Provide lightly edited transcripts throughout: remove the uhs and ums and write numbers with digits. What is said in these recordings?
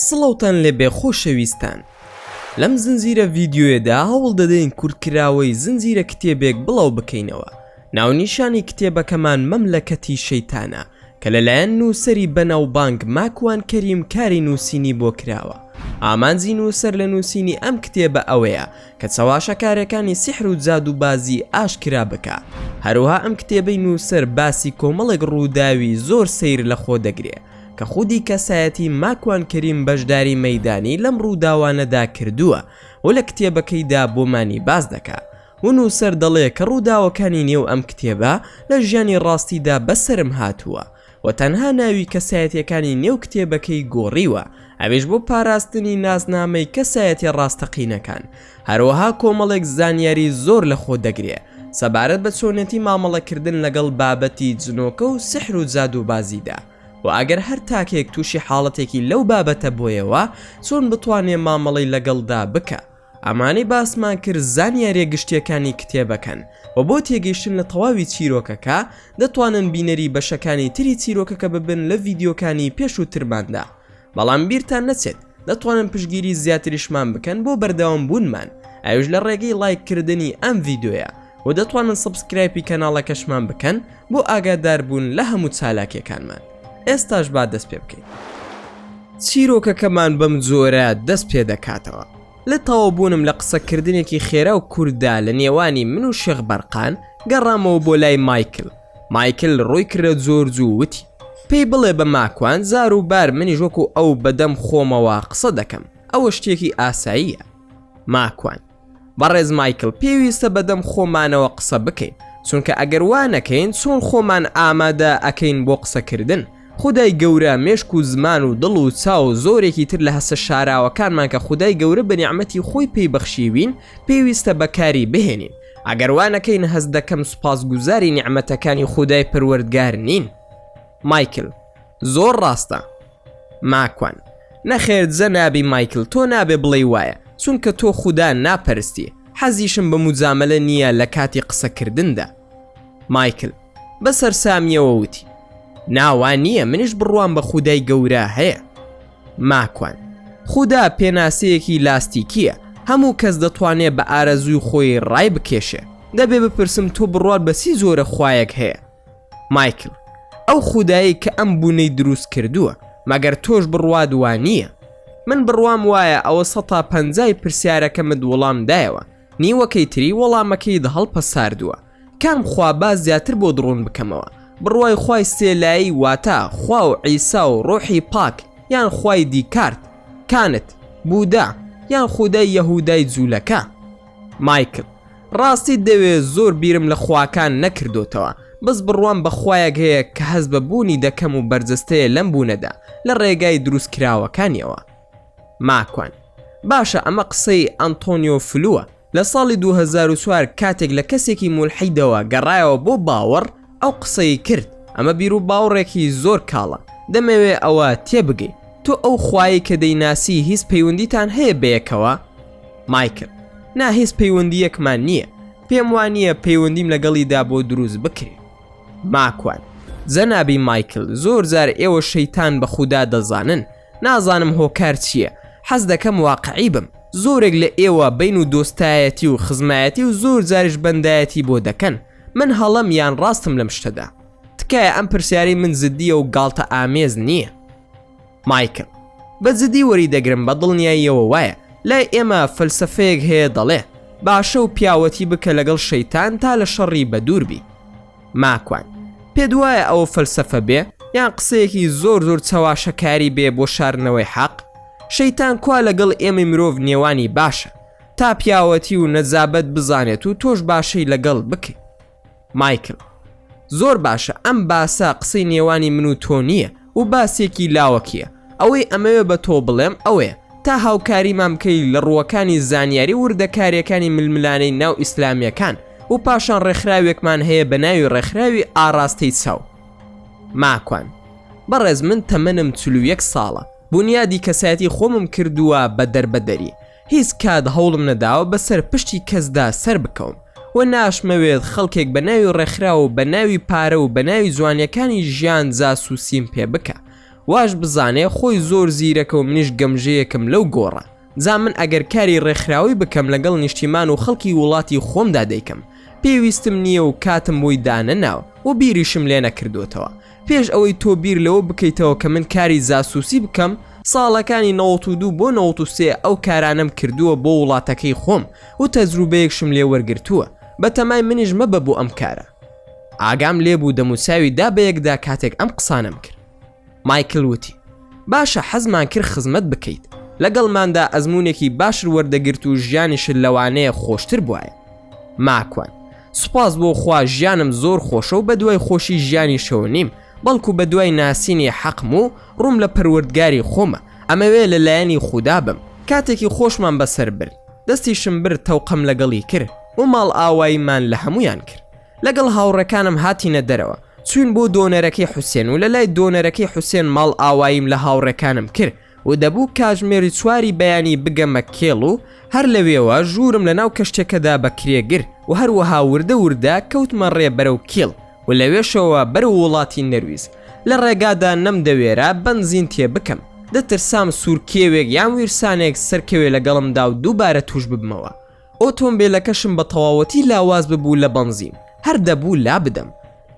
سڵاوتان لێبێ خۆشەویستان لەم زنجیرە ڤیدیۆیەدا هەوڵ دەدەین کورتکراوەی زنجیرە کتێبێک بڵاو بکەینەوە ناونیشانی کتێبەکەمان مەملەکەتی شەیتانە کە لەلایەن نووسەری بەناوبانگ ماکوان کەریم کاری نووسینی بۆ کراوە ئامانجی نووسەر لە نووسینی ئەم کتێبە ئەوەیە کە چەواشەکارەکانی سیحر و جادووبازی ئاشکرا بکا هەروها ئەم کتێبەی نووسەر باسی کۆمەڵێک ڕووداوی زۆر سەیر لەخۆ دەگرێ کە خودی کەسایەتی ماکوان کەریم بەشداری مەیدانی لەم ڕووداوانەدا کردووە و لە کتێبەکەیدا بۆمانی باس دەکا و نووسەر دەڵێ کە ڕووداوەکانی نێو ئەم کتێبە لە ژیانی ڕاستیدا بەسەرم هاتووە و تەنها ناوی کەسایەتیەکانی نێو کتێبەکەی گۆڕیوە ئەویش بۆ پاراستنی نازنامەی کەسایەتیە ڕاستەقینەکان هەروەها کۆمەڵێک زانیاری زۆر لەخۆ دەگرێ سەبارەت بە چۆنێتی مامەڵەکردن لەگەڵ بابەتی جنۆکە و سحر و جادووبازیدا و ئەگەر هەر تاکێک تووشی حاڵەتێکی لەو بابەتە بۆیەوە چۆن بتوانێ مامەڵەی لەگەڵدا بکا. ئەمانەی باسمان کرد زانیاریە گشتیەکانی کتێبەکەن و بۆ تێگەیشتن لە تەواوی چیرۆکەکە دەتوانن بینەری بەشەکانی تری چیرۆکەکە ببن لە ڤیدیۆکانی پێشووترماندا بەڵام بیرتان نەچێت دەتوانن پشتگیری زیاتریشمان بکەن بۆ بەردەوام بوونمان ئەویش لە ڕێگەی ڵایک کردنی ئەم ڤیدیۆیە و دەتوانن subscribe ی کەناڵەکەشمان بکەن بۆ ئاگاداربوون لە هەموو چالاکیەکانمان ئێستاش با دەست پێ بکەین. چیرۆکەکەمان بەم جۆرە دەست پێ دەکاتەوە. لە تەواوبوونم لە قسەکردنێکی خێرا و کورتدا لە نێوانی من و شێخ بەرقان، گەڕامەوە بۆ لای مایکل. مایکل ڕووی کردە جۆرج و وتی، پێی بڵێ بە ماکوان جار و بار منیش وەکو ئەو بە دەم خۆمەوە قسە دەکەم، ئەوە شتێکی ئاساییە. ماکوان. بەڕێز مایکل پێویستە بەدەم خۆمانەوە قسە بکەین چونکە ئەگەر وا نەکەین چۆن خۆمان ئامادە ئەکەین بۆ قسەکردن خودای گەورە مێشک و زمان و دڵ و چاو و زۆرێکی تر لە هەستە شاراوەکانمان کە خودای گەورە بە نیعمەتی خۆی پێی بەخشیوین پێویستە بەکاری بهێنین ئەگەر وا نەکەین هەست دەکەم سوپاسگوزاری نیعمەتەکانی خودای پەروەردگار نین مایکل زۆر ڕاستە ماکوان، نەخێر جەنابی مایکل تۆ نابێ بڵێی وایە چونکە تۆ خودا ناپەرستی حەزیشم بە موجامەلە نییە لە کاتی قسەکردندا. مایکل، بە سەرسامییەوە وتی، نا وا نییە منیش بڕوام بە خودای گەورە هەیە. ماکوان، خودا پێناسەیەکی لاستیکییە هەموو کەس دەتوانێ بە ئارەزووی خۆی ڕایبکێشێ دەبێ بپرسم تۆ بڕوات بە چی جۆرە خوایەک هەیە؟ مایکل، ئەو خودایەی کە ئەم بوونەی دروست کردووە، مەگەر تۆش بڕوات وا نییە؟ من بڕوام وایە ئەوە سەتا پەنجای پرسیارەکەمت وڵام دایەوە، نیوەکەی تری وەڵامەکەیت هەڵپەساردووە. کام خوا با زیاتر بۆت ڕوون بکەمەوە، بڕوای خوای سێ لایی واتە خوا و عیسا و ڕۆحی پاک یان خوای دیکارت، کانت، بودا، یان خودای یەهودای جولەکە؟ مایکل، ڕاستیت دەوێ زۆر بیرم لە خواکان نەکردۆتەوە بەس بڕوام بە خوایەک هەیە کە هەست بە بوونی دەکەم و بەرجەستەیە لەم بوونەدا لە ڕێگای دروست کراوەکانیەوە. ماکوان، باشە ئەمە قسەی ئەنتۆنیۆ فلوە لە ساڵی 2004 کاتێک لە کەسێکی مولحیدەوە گەڕایەوە بۆ باوەڕ ئەو قسەی کرد ئەمە بیروباوڕێکی زۆر کاڵە دەمەوێ ئەوە تێبگەی تۆ ئەو خوایەی کە دەیناسی هیچ پەیوەندیتان هەیە بەیەکەوە؟ مایکل، نا هیچ پەیوەندییەکمان نییە، پێم وا نییە پەیوەندیم لەگەڵیدا بۆ دروست بکرێ. ماکوان، جەنابی مایکل زۆر جار ئێوە شەیتان بە خودا دەزانن، نازانم هۆکار چییە، حەز دەکەم واقعی بم، زۆرێک لە ئێوە بەین و دۆستایەتی و خزمایەتی و زۆر جاریش بەندایەتی بۆ دەکەن، من هەڵەم یان ڕاستم لەم شتەدا؟ تکایە ئەم پرسیارەی من جدییە و گاڵتە ئامێز نییە. مایکل، بە جدی وەری دەگرم بە دڵنیاییەوە وایە، لای ئێمە فەلسەفەیەک هەیە دەڵێ، باشە و پیاوەتی بکە لەگەڵ شەیتان تا لە شەڕی بەدوور بی. ماکوان، پێت وایە ئەوە فەلسەفە بێ یان قسەیەکی زۆر زۆر چەواشەکاری بێ بۆ شاردنەوەی حەق؟ شەیتان کوا لەگەڵ ئێمەی مرۆڤ نێوانی باشە تا پیاوەتی و نەجابەت بزانێت و تۆش باشەی لەگەڵ بکەی. مایکل، زۆر باشە ئەم باسە قسەی نێوانی من و تۆ نییە و باسێکی لاوەکییە، ئەوەی ئەمەوێ بە تۆ بڵێم ئەوەیە تا هاوکاریمان بکەی لە ڕووەکانی زانیاری وردەکارییەکانی ململانێی ناو ئیسلامییەکان و پاشان ڕێکخراوێکمان هەیە بە ناوی ڕێکخراوی ئاڕاستەی چاو. ماکوان، بەڕێز من تەمەنم 41 ساڵە بونیادی کەسایەتی خۆمم کردووە بە دەربەدەری، هیچ کات هەوڵم نەداوە بەسەر پشتی کەسدا سەربکەوم و ناشمەوێت خەڵکێک بە ناوی ڕێکخراو و بە ناوی پارە و بە ناوی جوانیەکانی ژیان جاسوسیم پێ بکا. واش بزانێ خۆی زۆر زیرەکە و منیش گەمژەیەکم لەو گۆڕە. جا من ئەگەر کاری ڕێکخراوەی بکەم لەگەڵ نیشتیمان و خەڵکی وڵاتی خۆمدا دەیکەم. پێویستم نییە و کاتم بۆی دانەناوە و بیریشم لێ نەکردۆتەوە. پێش ئەوەی تۆ بیر لەوە بکەیتەوە کە من کاری جاسوسی بکەم، ساڵەکانی 92 بۆ 93 ئەو کارانەم کردووە بۆ وڵاتەکەی خۆم و تەجروبەیەکشم لێ وەرگرتووە. بەتەمای منیش مەبە بۆ ئەم کارە. ئاگام لێ بوو دەموچاوی دا بەیەکدا کاتێک ئەم قسانەم کرد. مایکل وتی، باشە حەزمان کرد خزمەت بکەیت، لەگەڵماندا ئەزموونێکی باشت وەردەگرت و ژیانیشت لەوانەیە خۆشتر بوایە. ماکوان، سوپاس بۆ خوا ژیانم زۆر خۆشە و بەدوای خۆشی ژیانیشەوە نیم، بەڵکو بەدوای ناسینی حەقم و ڕووم لە پەروەردگاری خۆمە، ئەمەوێ لە لایەنی خودا بم. کاتێکی خۆشمان بەسەر برد، دەستیشم برد تەوقەم لەگەڵی کرد و ماڵئاواییمان لە هەموویان کرد. لەگەڵ هاوڕێکانم هاتینە دەرەوە، چووین بۆ دۆنەرەکەی حوسێن و لەلای دۆنەرەکەی حوسێن ماڵئاواییم لە هاوڕێکانم کرد و دەبوو کاتژمێر چواری بەیانی بگەمە کێڵ و هەر لەوێوە ژوورم لەناو کەشتیەکەدا بە کرێ گرت و هەروەها وردە وردە کەوتمە ڕێ بەرەو کیڵ و لەوێشەوە بەرەو وڵاتی نەرویج. لە ڕێگادا نەمدەوێرا بەنزین تێ بکەم، دەترسام سوورکێوێک یان ویرسانێک سەرکەوێ لەگەڵمدا و دووبارە تووش ببمەوە. ئۆتۆمبێلەکەشم بە تەواوەتی لاواز ببوو لە بەنزین، هەر دەبوو لابدەم.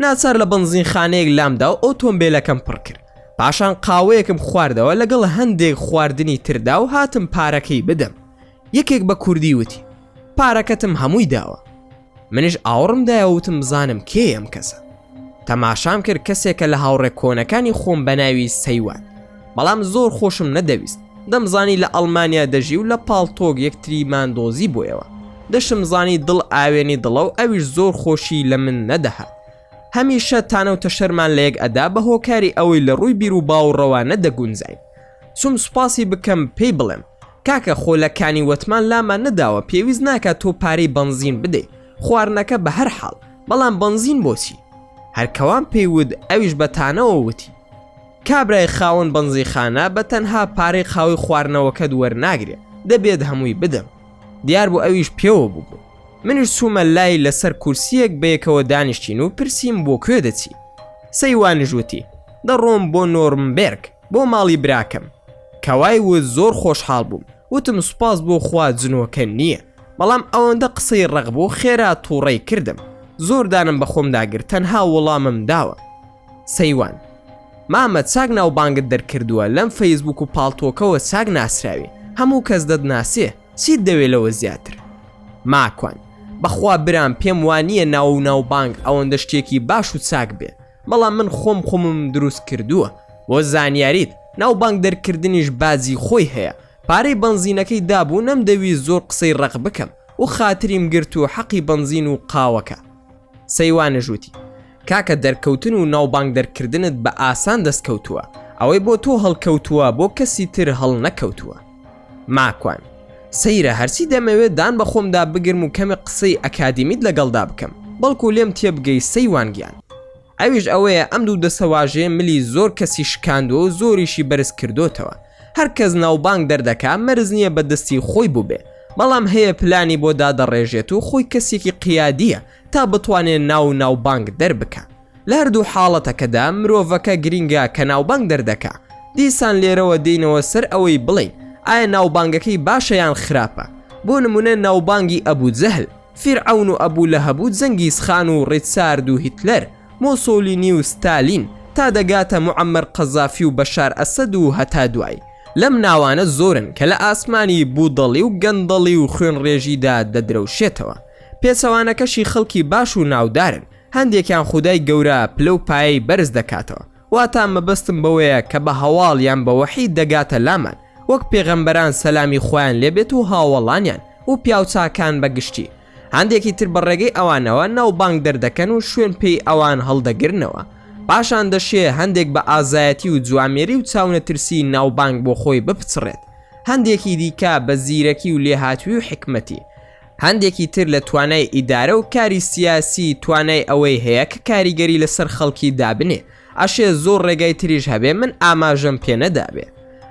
ناچار لە بەنزینخانەیەک لامدا و ئۆتۆمبێلەکەم پڕ کرد. پاشان قاوەیەکم خواردەوە لەگەڵ هەندێک خواردنی تردا و هاتم پارەکەی بدەم. یەکێک بە کوردی وتی، پارەکەتم هەمووی داوە. منیش ئاوڕم دایەوە وتم بزانم کێیە ئەم کەسە. تەماشام کرد کەسێکە لە هاوڕێ کۆنەکانی خۆم بە ناوی سەیوان. بەڵام زۆر خۆشم نەدەویست. دەمزانی لە ئەڵمانیا دەژی و لە پاڵتۆک یەکتریمان دۆزیبوویەوە. دەشمزانی دڵ ئاوێنی دڵە و ئەویش زۆر خۆشی لە من نەدەهات. هەمیشە تانە و تەشەرمان لە یەک ئەدا بە هۆکاری ئەوەی لە ڕووی بیر و باوڕەوە نەدەگونجاین. چووم سوپاسی بکەم پێی بڵێم کاکە خۆ لە کانی وەتمان لامان نەداوە پێویست ناکات تۆ پارەی بەنزین بدەی خواردنەکە بە هەر حاڵ بەڵام بەنزین بۆچی؟ هەر کەوام پێی وت ئەویش بە تانەوە وتی کابرای خاوەن بەنزیخانە بە تەنها پارەی قاوەی خواردنەوەکەت وەرناگرێ دەبێت هەمووی بدەم دیار بوو ئەویش پێوە بووبوو منیش چوومە لای لەسەر کورسیەک بەیەکەوە دانیشتین و پرسیم بۆ کوێ دەچی سەیوانیش وتی دەڕۆم بۆ نۆرمبێرگ بۆ ماڵی براکەم کەوای وت زۆر خۆشحاڵ بووم وتم سوپاس بۆ خوا جنۆکە نییە بەڵام ئەوەندە قسەی ڕەق بوو خێرا تووڕەی کردم زۆر دانم بە خۆمدا گرت تەنها وەڵامم داوە سەیوان مامە چاک ناوبانگت دەرکردووە لەم فەیسبوک و پاڵتۆکەوە چاک ناسراوی هەموو کەس دەتناسێ چیت دەوێ لەوە زیاتر ماکوان بەخوا برام پێم وانییە ناو و ناوبانگ ئەوەندە شتێکی باش و چاک بێ بەڵام من خۆم خۆمم دروست کردووە بۆ زانیاریت ناوبانگ دەرکردنیش باجی خۆی هەیە پارەی بەنزینەکەی دابوو نەمدەویست زۆر قسەی ڕەق بکەم و خاتریم گرت و حەقی بەنزین و قاوەکە سەیوانش وتی کاکە دەرکەوتن و ناوبانگ دەرکردنت بە ئاسان دەست کەوتووە ئەوەی بۆ تۆ هەڵکەوتووە بۆ کەسی تر هەڵنەکەوتووە ماکوان سەیرە هەرچی دەمەوێت دان بە خۆمدا بگرم و کەمێک قسەی ئەکادیمیت لەگەڵدا بکەم بەڵکو لێم تێبگەی سەیوان گیان ئەویش ئەوەیە ئەم دوو دەسەواژەیە ملی زۆر کەسی شکاندووە و زۆریشی بەرز کردۆتەوە هەر کەس ناوبانگ دەردەکا مەرج نییە بە دەستی خۆی بووبێ بەڵام هەیە پلانی بۆ دادەڕێژێت و خۆی کەسێکی قیادییە تا بتوانێ ناو و ناوبانگ دەربکا لە هەردوو حاڵەتەکەدا مرۆڤەکە گرینگە کە ناوبانگ دەردەکا. دیسان لێرەوە دێینەوە سەر ئەوەی بڵێین ئایا ناوبانگەکەی باشە یان خراپە؟ بۆ نمونە ناوبانگی ئەبو جەهل، فیرعەون و ئەبو لەهەب و جەنگیز خان و ڕیچارد و هیتلەر، مۆسۆلینی و ستالین، تا دەگاتە موعەمەر قەزافی و بەشار ئەسەد و هەتا دوایی. لەم ناوانە زۆرن کە لە ئاسمانی بودەڵی و گەندەڵی و خوێنڕێژیدا دەدرەوشێتەوە. پێچەوانەکەشی خەڵکی باش و ناودارن، هەندێکیان خودای گەورە پلە و پایەی بەرز دەکاتەوە، واتا مەبەستم بەوەیە کە بە هەواڵ یان بە وەحی دەگاتە لامان، وەک پێغەمبەران سەلامی خوایان لێ بێت و هاوەڵانیان و پیاوچاکان بە گشتی، هەندێکی تر بە ڕێگەی ئەوانەوە ناوبانگ دەردەکەن و شوێن پێی ئەوان هەڵدەگرنەوە، پاشان دەشێ هەندێک بە ئازایەتی و جوامێری و چاونەترسی ناوبانگ بۆ خۆی بپچڕێت، هەندێکی دیکە بە زیرەکی و لێهاتووی و حیکمەتی، هەندێکی تر لە توانای ئیدارە و کاری سیاسی توانای ئەوەی هەیە کە کاریگەری لەسەر خەڵکی دابنێ، ئەشێ زۆر ڕێگای تریش هەبێ من ئاماژەم پێ نەدابێ.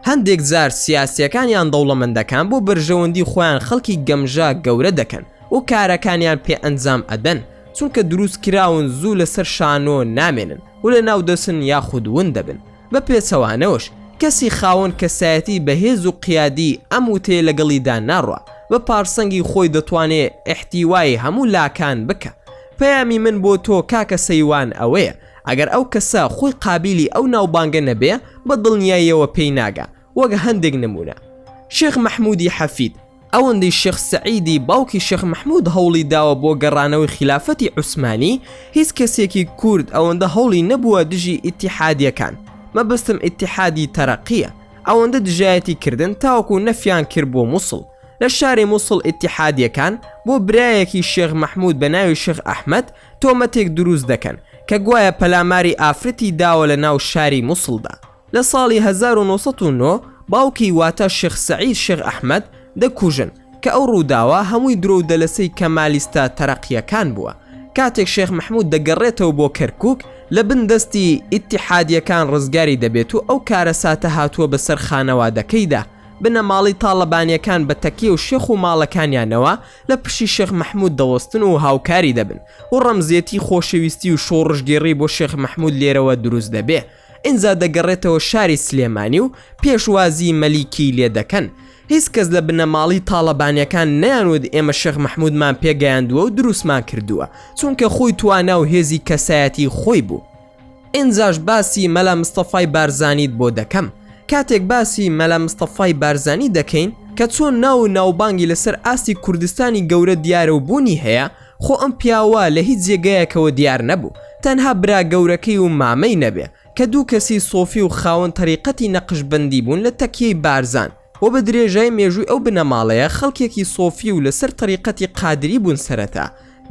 هەندێک جار سیاسیەکان یان دەوڵەمەندەکان بۆ بەرژەوەندی خۆیان خەڵکی گەمژە گەورە دەکەن و کارەکانیان پێ ئەنجام ئەدەن چونکە دروست کراون زوو لەسەر شانۆ نامێنن و لەناو دەچن یاخود ون دەبن. بە پێچەوانەوەش کەسی خاوەن کەسایەتی بەهێز و قیادی ئەم وتەیە لەگەڵیدا ناڕوا، بە پارسەنگی خۆی دەتوانێ ئیحتیوای هەموو لاکان بکا. پەیامی من بۆ تۆ کاکە سەیوان ئەوەیە، ئەگەر ئەو کەسە خۆی قابیلی ئەو ناوبانگە نەبێ، بە دڵنیاییەوە پێی ناگا. وەک هەندێک نموونە. شێخ مەحموودی حەفید، ئەوەندەی شێخ سەعیدی باوکی شێخ مەحمود هەوڵی داوە بۆ گەڕانەوەی خیلافەتی عوسمانی، هیچ کەسێکی کورد ئەوەندە هەوڵی نەبووە دژی ئیتیحادیەکان، مەبەستم ئیتیحادی تەرەقیە، ئەوەندە دژایەتی کردن تاوەکو نەفیان کرد بۆ موسڵ. لە شاری موسڵ ئیتیحادیەکان بۆ برایەکی شێخ مەحمود بە ناوی شێخ ئەحمەد تۆمەتێک دروست دەکەن کە گوایە پەلاماری ئافرەتی داوە لە ناو شاری موسڵدا. لە ساڵی 1909 باوکی واتە شێخ سەعید شێخ ئەحمەد دەکوژن، کە ئەو ڕووداوە هەمووی درۆ و دەلەسەی کەمالیستە تەرەقییەکان بووە. کاتێک شێخ مەحموود دەگەڕێتەوە بۆ کەرکووک، لە بن دەستی ئیتیحادییەکان ڕزگاری دەبێت و ئەو کارەساتە هاتووە بەسەر خانەوادەکەیدا، بنەماڵەی تاڵەبانییەکان بە تەکیە و شێخ و ماڵەکانیانەوە لە پشتی شێخ مەحموود دەوەستن و هاوکاری دەبن و ڕەمزێتی خۆشەویستی و شۆڕشگێڕی بۆ شێخ مەحموود لێرەوە دروست دەبێ. ئینجا دەگەڕێتەوە شاری سلێمانی و پێشوازی مەلیکی لێ دەکەن. هیچ کەس لە بنەماڵی تاڵەبانیەکان نەیانوت ئێمە شێخ مەحمودمان پێ گەیاندووە و دروستمان کردووە، چونکە خۆی توانا و هێزی کەسایەتی خۆی بوو. ئینجاش باسی مەلا مستەفای بارزانیت بۆ دەکەم. کاتێک باسی مەلا مستەفای بارزانی دەکەین کە چۆن ناو و ناوبانگی لەسەر ئاستی کوردستانی گەورە دیارە و بوونی هەیە، خۆ ئەم پیاوە لە هیچ جێگایەکەوە دیار نەبوو تەنها برا گەورەکەی و مامەی نەبێ کە دوو کەسی سۆفی و خاوەن تەریقەتی نەقشبەندی بوون لە تەکیەی بارزان و بە درێژای مێژووی ئەو بنەماڵەیە خەڵکێکی سۆفی و لەسەر تەریقەتی قادری بوون سەرەتا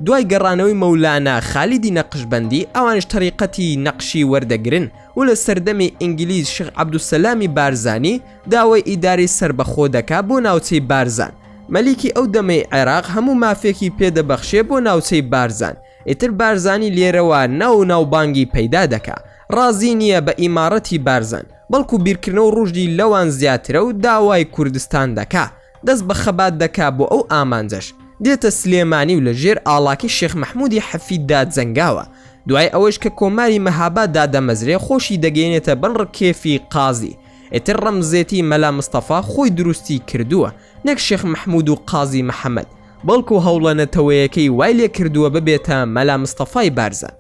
دوای گەڕانەوەی مەولانا خالیدی نەقشبەندی ئەوانیش تەریقەتی نەقشی وەردەگرن و لە سەردەمی ئینگلیز شێخ عەبدولسەلامی بارزانی داوای ئیدارەی سەربەخۆ دەکا بۆ ناوچەی بارزان مەلیکی ئەو دەمەی عێراق هەموو مافێکی پێ دەبەخشێ بۆ ناوچەی بارزان، ئیتر بارزانی لێرەوە ناو و ناوبانگی پەیدا دەکا، ڕازی نییە بە ئیماڕەتی بارزان، بەڵکو بیرکردنەوە ڕوشدی لەوان زیاترە و داوای کوردستان دەکا، دەست بە خەبات دەکا بۆ ئەو ئامانجەش، دێتە سلێمانی و لە ژێر ئاڵاکەی شێخ مەحمودی حەفیددا جەنگاوە، دوای ئەوەیش کە کۆماری مەهاباد دادەمەزرێ خۆشی دەگەیەنێتە بن ڕکێفی قازی، ئیتر ڕەمزێتی مەلا مستەفا خۆی دروستی کردووە، نەک شێخ مەحمود و قازی محەمەد، بەڵکو هەوڵە نەتەوەیەکەی وای لێکردووە ببێتە مەلا مستەفای بارزان.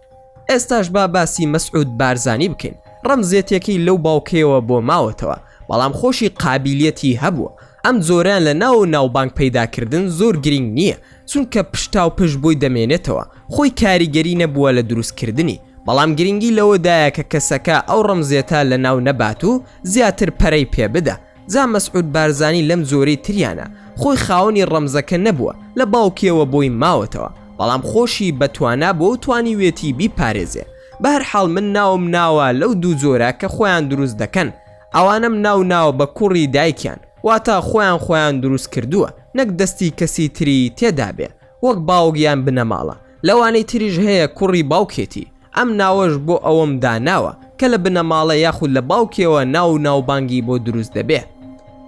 ئێستاش با باسی مەسعود بارزانی بکەین، ڕەمزێتیەکەی لەو باوکەیەوە بۆ ماوەتەوە، بەڵام خۆشی قابیلیەتی هەبووە. ئەم جۆرەیان لە ناو و ناوبانگ پەیداکردن زۆر گرینگ نییە، چونکە پشتاوپشت بۆی دەمێنێتەوە، خۆی کاریگەری نەبووە لە دروستکردنی، بەڵام گرینگی لەوەدایە کە کەسەکە ئەو ڕەمزێتە لەناو نەبات و زیاتر پەرەی پێبدا. جا مەسعود بارزانی لەم جۆرەی تریانە، خۆی خاوەنی ڕەمزەکە نەبووە، لە باوکیەوە بۆی ماوەتەوە، بەڵام خۆشی بە توانا بووە و توانیوێتی بیپارێزێ. بەهەرحاڵ من ناوم ناوە لەو دوو جۆرە کە خۆیان دروست دەکەن، ئەوانەم ناو ناوە بە کوڕی دایکیان، واتە خۆیان خۆیان دروست کردووە، نەک دەستی کەسی تری تێدابێ، وەک باوک یان بنەماڵە. لەوانەی تریش هەیە کوڕی باوکێتی، ئەم ناوەش بۆ ئەوەم داناوە کە لە بنەماڵە یاخود لە باوکیەوە ناو و ناوبانگی بۆ دروست دەبێ.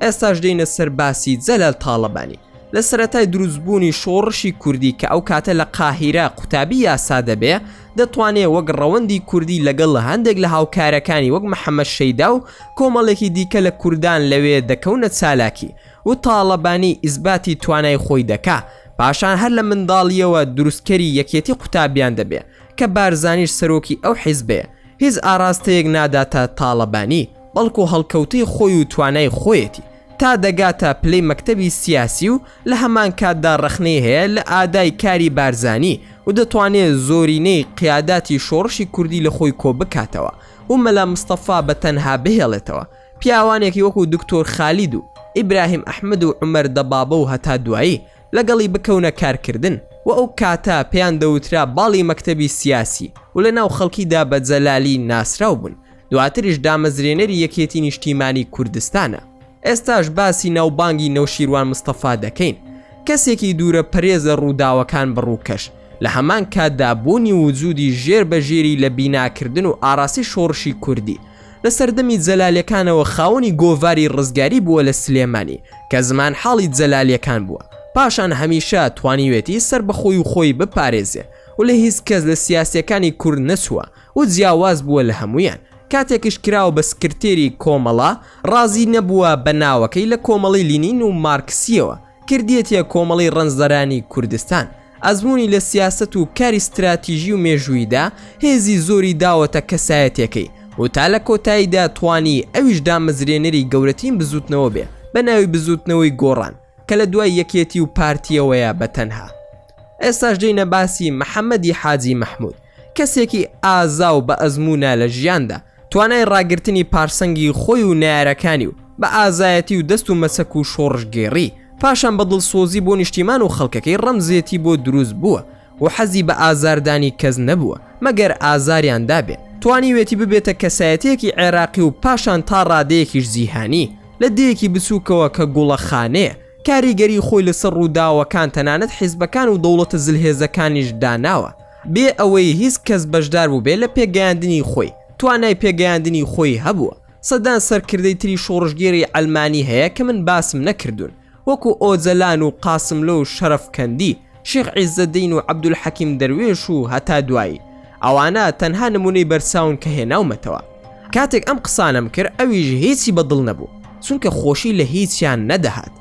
ئێستاش دێینە سەر باسی جەلال تاڵەبانی. لە سەرەتای دروستبوونی شۆڕشی کوردی کە ئەو کاتە لە قاهیرە قوتابی یاسا دەبێ، دەتوانێ وەک ڕەوەندی کوردی لەگەڵ هەندێک لە هاوکارەکانی وەک محەمەد شەیدا و کۆمەڵێکی دیکە لە کوردان لەوێ دەکەونە چالاکی و تاڵەبانی ئیسباتی توانای خۆی دەکا. پاشان هەر لە منداڵییەوە دروستکەری یەکێتی قوتابیان دەبێ. کە بارزانیش سەرۆکی ئەو حیزبەیە هیچ ئاراستەیەک ناداتە تاڵەبانی بەڵکو هەڵکەوتەی خۆی و توانای خۆیەتی تا دەگاتە پلەی مەکتەبی سیاسی و لە هەمان کاتدا ڕەخنەی هەیە لە ئادای کاری بارزانی و دەتوانێ زۆرینەی قیاداتی شۆڕشی کوردی لە خۆی کۆ بکاتەوە و مەلا مستەفا بە تەنها بهێڵێتەوە پیاوانێکی وەکو دکتۆر خالید و ئیبراهیم ئەحمەد و عومەر دەبابە و هەتا دوایی لەگەڵی بکەونە کارکردن و ئەو کاتە پێیان دەوترا باڵی مەکتەبی سیاسی و لە ناو خەڵکیدا بە جەلالی ناسراو بوون، دواتریش دامەزرێنەری یەکێتی نیشتیمانی کوردستانە. ئێستاش باسی ناوبانگی نەوشیروان مستەفا دەکەین، کەسێکی دوورە پەرێزە ڕووداوەکان بە ڕووکەش، لە هەمان کاتدا بوونی وجودی ژێر بە ژێری لە بیناکردن و ئاراستەی شۆڕشی کوردی، لە سەردەمی جەلالیەکانەوە خاوەنی گۆڤاری ڕزگاری بووە لە سلێمانی کە زمانحاڵی جەلالیەکان بووە، پاشان هەمیشە توانیوێتی سەربەخۆی و خۆی بپارێزێ و لە هیچ کەس لە سیاسیەکانی کورد نەچووە و جیاواز بووە لە هەموویان. کاتێکیش کراوە بە سکرتێری کۆمەڵە ڕازی نەبووە بە ناوەکەی لە کۆمەڵەی لینین و مارکسییەوە کردیەتیە کۆمەڵەی ڕەنجدەرانی کوردستان. ئەزموونی لە سیاسەت و کاری ستراتیژی و مێژووییدا هێزی زۆری داوەتە کەسایەتیەکەی و تا لە کۆتاییدا توانی ئەویش دامەزرێنەری گەورەترین بزووتنەوە بێ بە ناوی بزووتنەوەی گۆڕان کە لە دوای یەکێتی و پارتیەوەیە بە تەنها. ئێستاش دێینە باسی محەمەدی حاجی مەحمود کەسێکی ئازا و بە ئەزموونە لە ژیاندا توانای ڕاگرتنی پارسەنگی خۆی و نەیارەکانی و بە ئازایەتی و دەست و مەچەک و شۆڕشگێڕی، پاشان بە دڵسۆزی بۆ نیشتیمان و خەڵکەکەی ڕەمزێتی بۆ دروست بووە و حەزی بە ئازاردانی کەس نەبووە مەگەر ئازاریان دابێ، توانیوێتی ببێتە کەسایەتیەکی عێراقی و پاشان تا ڕادەیەکیش جیهانی، لە دێیەکی بچووکەوە کە گوڵەخانەیە، کاریگەری خۆی لەسەر ڕووداوەکان تەنانەت حیزبەکان و دەوڵەتە زلهێزەکانیش داناوە. بێ ئەوەی هیچ کەس بەشدار بووبێ لە پێگەیاندنی خۆی، توانای پێگەیاندنی خۆی هەبووە. سەدان سەرکردەی تری شۆڕشگێری عەلمانی هەیە کە من باسم نەکردوون، وەکو ئۆجەلان و قاسملۆ و شەرەفکەندی، شێخ عیزەدین و عەبدولحەکیم دەروێش و هەتا دوایی. ئەوانە تەنها نموونەی بەرچاون کە هێناومەتەوە. کاتێک ئەم قسانەم کرد ئەویش هیچی بە دڵ نەبوو، چونکە خۆشی لە هیچیان نەدەهات.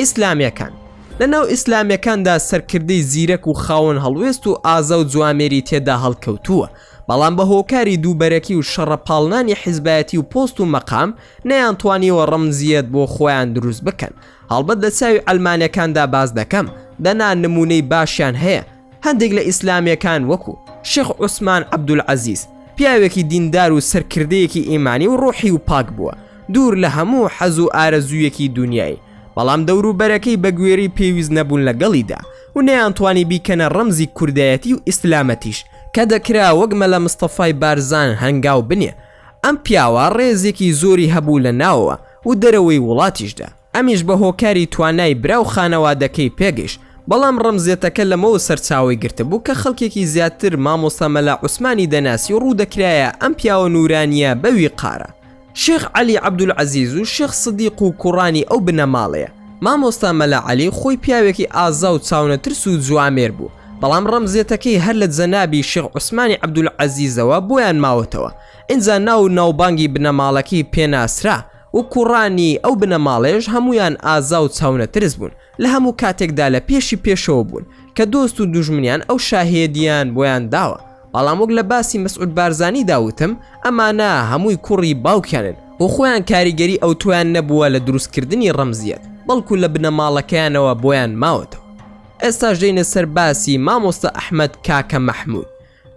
ئیسلامیەکان، لەناو ئیسلامیەکاندا سەرکردەی زیرەک و خاوەن هەڵوێست و ئازا و جوامێری تێدا هەڵکەوتووە، بەڵام بە هۆکاری دووبەرەکی و شەڕە پاڵنانی حیزبایەتی و پۆست و مەقام نەیانتوانیوە ڕەمزیەت بۆ خۆیان دروست بکەن، هەڵبەت لە چاوی عەلمانیەکاندا باس دەکەم، دەنا نمونەی باشیان هەیە، هەندێک لە ئیسلامیەکان وەکو، شێخ عوسمان عەبدولعەزیز، پیاوێکی دیندار و سەرکردەیەکی ئیمانی و ڕۆحی و پاک بووە، دوور لە هەموو حەز و ئارەزوویەکی دونیایی، بەڵام دەوروبەرەکەی بەگوێرەی پێویست نەبوون لەگەڵیدا و نەیانتوانی بیکەنە ڕەمزی کوردایەتی و ئیسلامەتیش، کە دەکرا وەک مەلا مستەفای بارزان هەنگاو بنێ. ئەم پیاوە ڕێزێکی زۆری هەبوو لە ناوەوە و دەرەوەی وڵاتیشدا. ئەمیش بە هۆکاری توانای برا و خانەوادەکەی پێگەیشت، بەڵام ڕەمزێتەکە لەمەوە سەرچاوەی گرتبوو کە خەڵکێکی زیاتر مامۆستا مەلا عوسمانی دەناسی و ڕوودەکرایە ئەم پیاوە نوورانییە بە ویقارە. شێخ عەلی عەبدولعەزیز و شێخ سدیق و کوڕانی ئەو بنەماڵەیە. مامۆستا مەلا عەلی خۆی پیاوێکی ئازا و چاونەترس و جوامێر بوو، بەڵام ڕەمزێتەکەی هەر لە جەنابی شێخ عوسمانی عەبدولعەزیزەوە بۆیان ماوەتەوە، ئینجا ناو و ناوبانگی بنەماڵەکەی پێ ناسرا و کوڕانی ئەو بنەماڵەیەش هەموویان ئازا و چاونەترس بوون، لە هەموو کاتێکدا لە پێشی پێشەوە بوون، کە دۆست و دوژمنیان ئەو شاهێدییان بۆیان داوە. بەڵام وەک لە باسی مەسعود بارزانیدا وتم، ئەمانە هەمووی کوڕی باوکیانن و خۆیان کاریگەری ئەوتۆیان نەبووە لە دروستکردنی ڕەمزیەت، بەڵکو لە بنەماڵەکەیانەوە بۆیان ماوەتەوە. ئێستاش دێینە سەر باسی مامۆستا ئەحمەد کاکە مەحمود.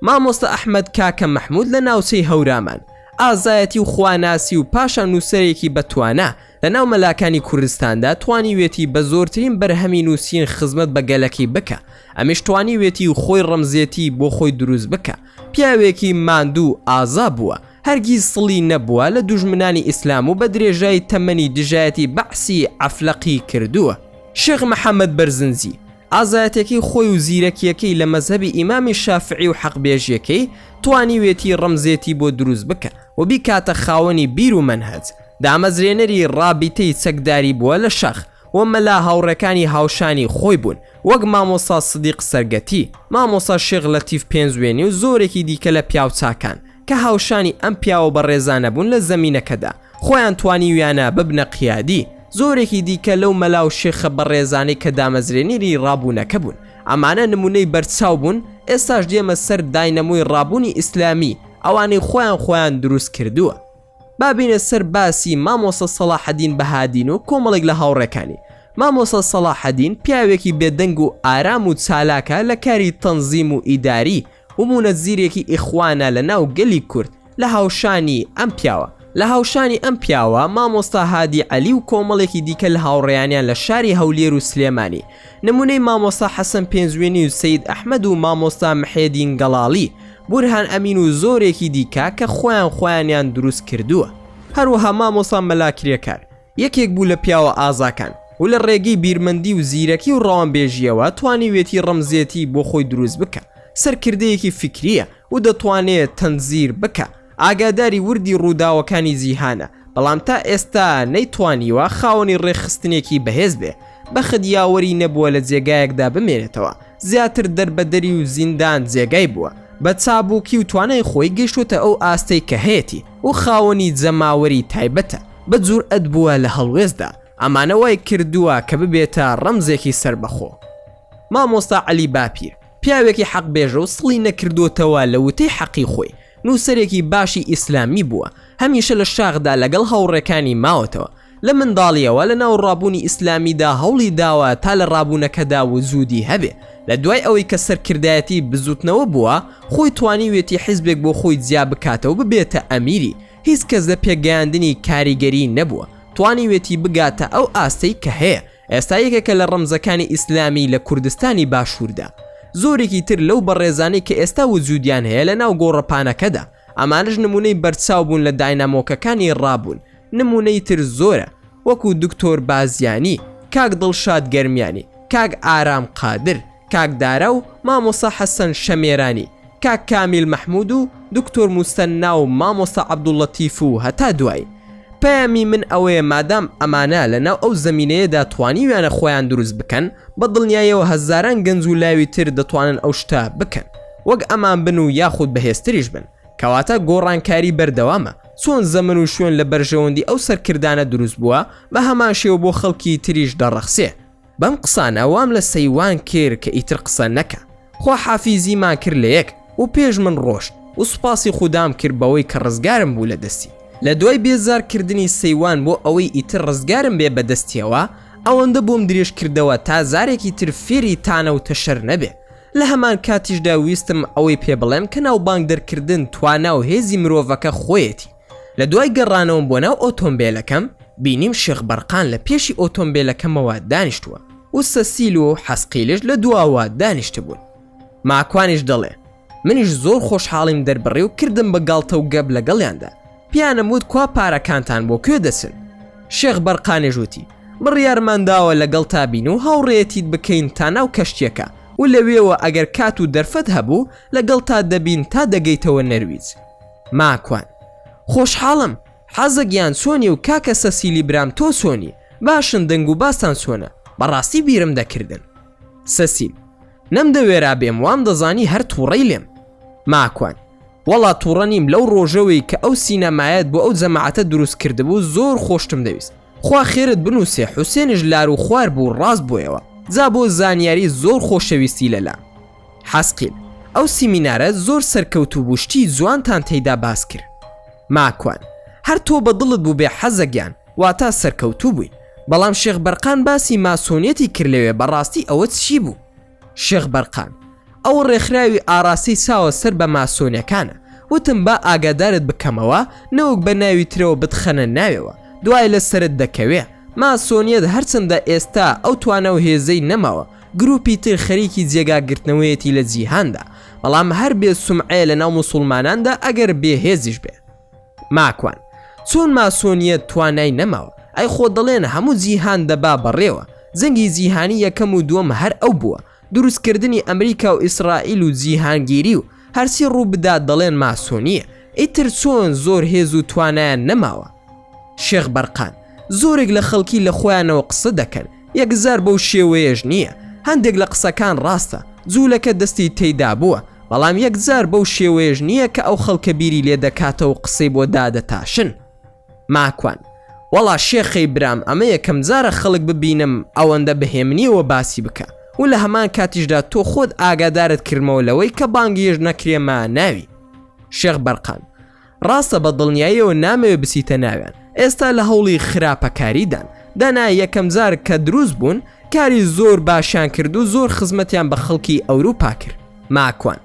مامۆستا ئەحمەد کاکە مەحمود لە ناوچەی هەورامان، ئازایەتی و خواناسی و پاشان نووسەرێکی بەتوانا لە ناو مەلاکانی کوردستاندا توانیوێتی بە زۆرترین بەرهەمی نووسین خزمەت بە گەلەکەی بکا، ئەمیش توانیوێتی خۆی ڕەمزێتی بۆ خۆی دروست بکا، پیاوێکی ماندوو و ئازا بووە، هەرگیز سڵی نەبووە لە دوژمنانی ئیسلام و بە درێژای تەمەنی دژایەتی بەعسی عەفلەقی کردووە. شێخ محەمەد بەرزنجی، ئازایەتیەکەی خۆی و زیرەکیەکەی لە مەزهەبی ئیمامی شافعی و حەقبێژیەکەی توانیوێتی ڕەمزێتی بۆ دروست بکا و بیکاتە خاوەنی بیر و مەنهەج، دامەزرێنەری ڕابیتەی چەکداری بووە لە شاخ و مەلا هاوڕێکانی هاوشانی خۆی بوون وەک مامۆستا سدیق سەرگەتی، مامۆستا شێخ لەتیف پێنجوێنی و زۆرێکی دیکە لە پیاوچاکان کە هاوشانی ئەم پیاوە بەڕێزانە بوون لە زەمینەکەدا خۆیان توانیویانە ببنە قیادی زۆرێکی دیکە لەو مەلا و شێخە بەڕێزانەی کە دامەزرێنەری ڕابوونەکە بوون ئەمانە نمونەی بەرچاو بوون ئێستاش دێمە سەر داینەمۆی ڕابوونی ئیسلامی ئەوانەی خۆیان خۆیان دروست کردووە. با بێینە سەر باسی مامۆستا سەڵاحەدین بەهادین و کۆمەڵێک لە هاوڕێکانی. مامۆستا سەڵاحەدین پیاوێکی بێدەنگ و ئارام و چالاکە لە کاری تەنزیم و ئیداری و مونەزیرێکی ئیخوانە لە ناو گەلی کورد لە هاوشانی ئەم پیاوە لە هاوشانی ئەم پیاوە مامۆستا هادی عەلی و کۆمەڵێکی دیکە لە هاوڕێیانیان لە شاری هەولێر و سلێمانی نمونەی مامۆستا حەسەن پێنجوێنی و سەید ئەحمەد و مامۆستا محێدین گەڵاڵی بورهان ئەمین و زۆرێکی دیکە کە خۆیان خۆیانیان دروست کردووە. هەروەها مامۆستا مەلا کرێکار یەکێک بوو لە پیاوە ئازاکان و لە ڕێگەی بیرمەندی و زیرەکی و ڕەوانبێژییەوە توانیوێتی ڕەمزێتی بۆ خۆی دروست بکا، سەرکردەیەکی فیکرییە و دەتوانێ تەنزیر بکا، ئاگاداری وردی ڕووداوەکانی جیهانە، بەڵام تا ئێستا نەیتوانیوە خاوەنی ڕێکخستنێکی بەهێز بێ، بەخت یاوەری نەبووە لە جێگایەکدا بمێنێتەوە، زیاتر دەربەدەری و زیندان جێگای بووە. بە چابووکی و توانای خۆی گەیشتۆتە ئەو ئاستەی کە هەیەتی و خاوەنی جەماوەری تایبەتە، بە جورئەت بووە لە هەڵوێستدا، ئەمانە وای کردووە کە ببێتە ڕەمزێکی سەربەخۆ. مامۆستا عەلی باپیر، پیاوێکی حەقبێژە و سڵی نەکردۆتەوە لە وتەی حەقی خۆی، نووسەرێکی باشی ئیسلامی بووە، هەمیشە لە شاخدا لەگەڵ هاوڕێکانی ماوەتەوە، لە منداڵیەوە لە ناو ڕابوونی ئیسلامیدا هەوڵی داوە تا لە ڕابوونەکەدا وجودی هەبێ، لە دوای ئەوەی کە سەرکردایەتی بزوتنەوە بووە، خۆی توانیوێتی حیزبێک بۆ خۆی جیا بکاتەوە ببێتە ئەمیری، هیچ کەس لە پێگەیاندنی کاریگەری نەبووە، توانیوێتی بگاتە ئەو ئاستەی کە هەیە، ئێستا یەکێکە لە ڕەمزەکانی ئیسلامی لە کوردستانی باشووردا. زۆرێکی تر لەو بەڕێزانەی کە ئێستا وجودیان هەیە لە ناو گۆڕەپانەکەدا، ئەمانەش نمونەی بەرچاو بوون لە داینامۆکەکانی ڕابوون، نمونەی تر زۆرە وەکو دکتۆر بازیانی، کاک دڵشاد گەرمیانی، کاک ئارام قادر، کاک دارا و مامۆستا حەسەن شەمێرانی، کاک کامیل مەحمود و دکتۆر موسەننا و مامۆستا عەبدولەتیف و هەتا دوایی. پەیامی من ئەوەیە مادام ئەمانە لە ناو ئەو زەمینەیەدا توانیویانە خۆیان دروست بکەن بە دڵنیایەوە هەزاران گەنج و لاوی تر دەتوانن ئەو شتە بکەن وەک ئەمان بن و یاخود بەهێزتریش بن. کەواتە گۆڕانکاری بەردەوامە، چۆن زەمەن و شوێن لە بەرژەوەندی ئەو سەرکردانە دروست بووە، بە هەمان شێوە بۆ خەڵکی تریش دەڕەخسێ. بەم قسانە وام لە سەیوان کرد کە ئیتر قسە نەکا. خواحافیزیمان کرد لە یەک و پێش من ڕۆشت و سوپاسی خودام کرد بەوەی کە ڕزگارم بوو لە دەستی. لە دوای بێزار کردنی سەیوان بۆ ئەوەی ئیتر ڕزگارم بێ بە دەستیەوە، ئەوەندە بۆم درێژ کردەوە تا جارێکی تر فێری تانە و تەشەر نەبێ. لە هەمان کاتیشدا ویستم ئەوەی پێ بڵێم کە ناوبانگ دەرکردن توانا و هێزی مرۆڤەکە خۆیەتی. لە دوای گەڕانەوەم بۆ ناو ئۆتۆمبێلەکەم، بینیم شێخ بەرقان لە پێشی ئۆتۆمبێلەکەمەوە دانیشتووە و سەسیل و حەسقیلش لە دواوە دانیشتبوون. ماکوانیش دەڵێ، منیش زۆر خۆشحاڵیم دەربڕی و کردم بە گاڵتە و گەپ لەگەڵیاندا. پێیانم وت کوا پارەکانتان بۆ کوێ دەچن؟ شێخ بەرقانیش وتی، بڕیارمان داوە لەگەڵتا بین و هاوڕێیەتیت بکەین تا ناو کەشتیەکە و لەوێوە ئەگەر کات و دەرفەت هەبوو لەگەڵتا دەبین تا دەگەیتەوە نەرویج. ماکوان، خۆشحاڵم، حەزە گیان چۆنی و کاکە سەسیلی برام تۆ چۆنی، باشن دەنگ و باستان چۆنە، بەڕاستی بیرم دەکردن. سەسیل، نەمدەوێرا بێم وام دەزانی هەر توڕەی لێم. ماکوان، وەڵا توڕە نیم لەو ڕۆژەوەی کە ئەو سینەمایەت بۆ ئەو جەماعەتە دروست کردبوو زۆر خۆشتم دەویست خوا خێرت بنوسێ حوسێنیش لار و خوار بوو ڕاست بۆیەوە جا بۆ زانیاری زۆر خۆشەویستی لەلام حەسقیل ئەو سیمینارە زۆر سەرکەوتوو بوو شتی جوانتان تێیدا باس کرد ماکوان هەر تۆ بە دڵت بووبێ حەزە گیان واتا سەرکەوتوو بووین بەڵام شێخ بەرقان باسی ماسۆنیەتی کرد لەوێ بەڕاستی ئەوە چی بوو؟ شێخ بەرقان، ئەوە ڕێکخراوی ئاڕاستەی چاوە سەر بە ماسۆنەکانە، وتم با ئاگادارت بکەمەوە نەوەک بە ناوی ترەوە بتخەنە ناوێوە، دوای لە سەرت دەکەوێ، ماسۆنیەت هەرچەندە ئێستا ئەو توانا و هێزەی نەماوە، گروپی تر خەریکی جێگا گرتنەوەیەتی لە جیهاندا، بەڵام هەر بێ سومعەیە لە ناو موسوڵماناندا ئەگەر بێ هێزیش بێ. ماکوان، چۆن ماسۆنیەت توانای نەماوە؟ ئەی خۆ دەڵێن هەموو جیهان دەبا بەڕێوە، جەنگی جیهانی یەکەم و دووەم هەر ئەو بووە، دروستکردنی ئەمریکا و ئیسرائیل و جیهانگیری و هەرچی ڕوو بدات دەڵێن ماسۆنیە، ئیتر چۆن زۆر هێز و توانایان نەماوە؟ شێخ بەرقان، زۆرێک لە خەڵکی لە خۆیانەوە قسە دەکەن، یەکجار بەو شێوەیەش نییە، هەندێک لە قسەکان ڕاستە، جوولەکە دەستی تێیدا بووە، بەڵام یەکجار بەو شێوەیەش نییە کە ئەو خەڵکە بیری لێ دەکاتەوە و قسەی بۆ دادەتاشن. ماکوان، وەڵا شێخەی برام ئەمە یەکەم جارە خەڵک ببینم ئەوەندە بە هێمنییەوە باسی بکا و لە هەمان کاتیشدا تۆ خۆت ئاگادارت کردمەوە لەوەی کە بانگیش نەکرێمە ناوی. شێخ بەرقان، ڕاستە بە دڵنیاییەوە نامەوێ بچیتە ناویان ئێستا لە هەوڵی خراپەکاریدان دەنا یەکەم جار کە دروست بوون کاری زۆر باشیان کرد و زۆر خزمەتیان بە خەڵکی ئەوروپا کرد ماکوان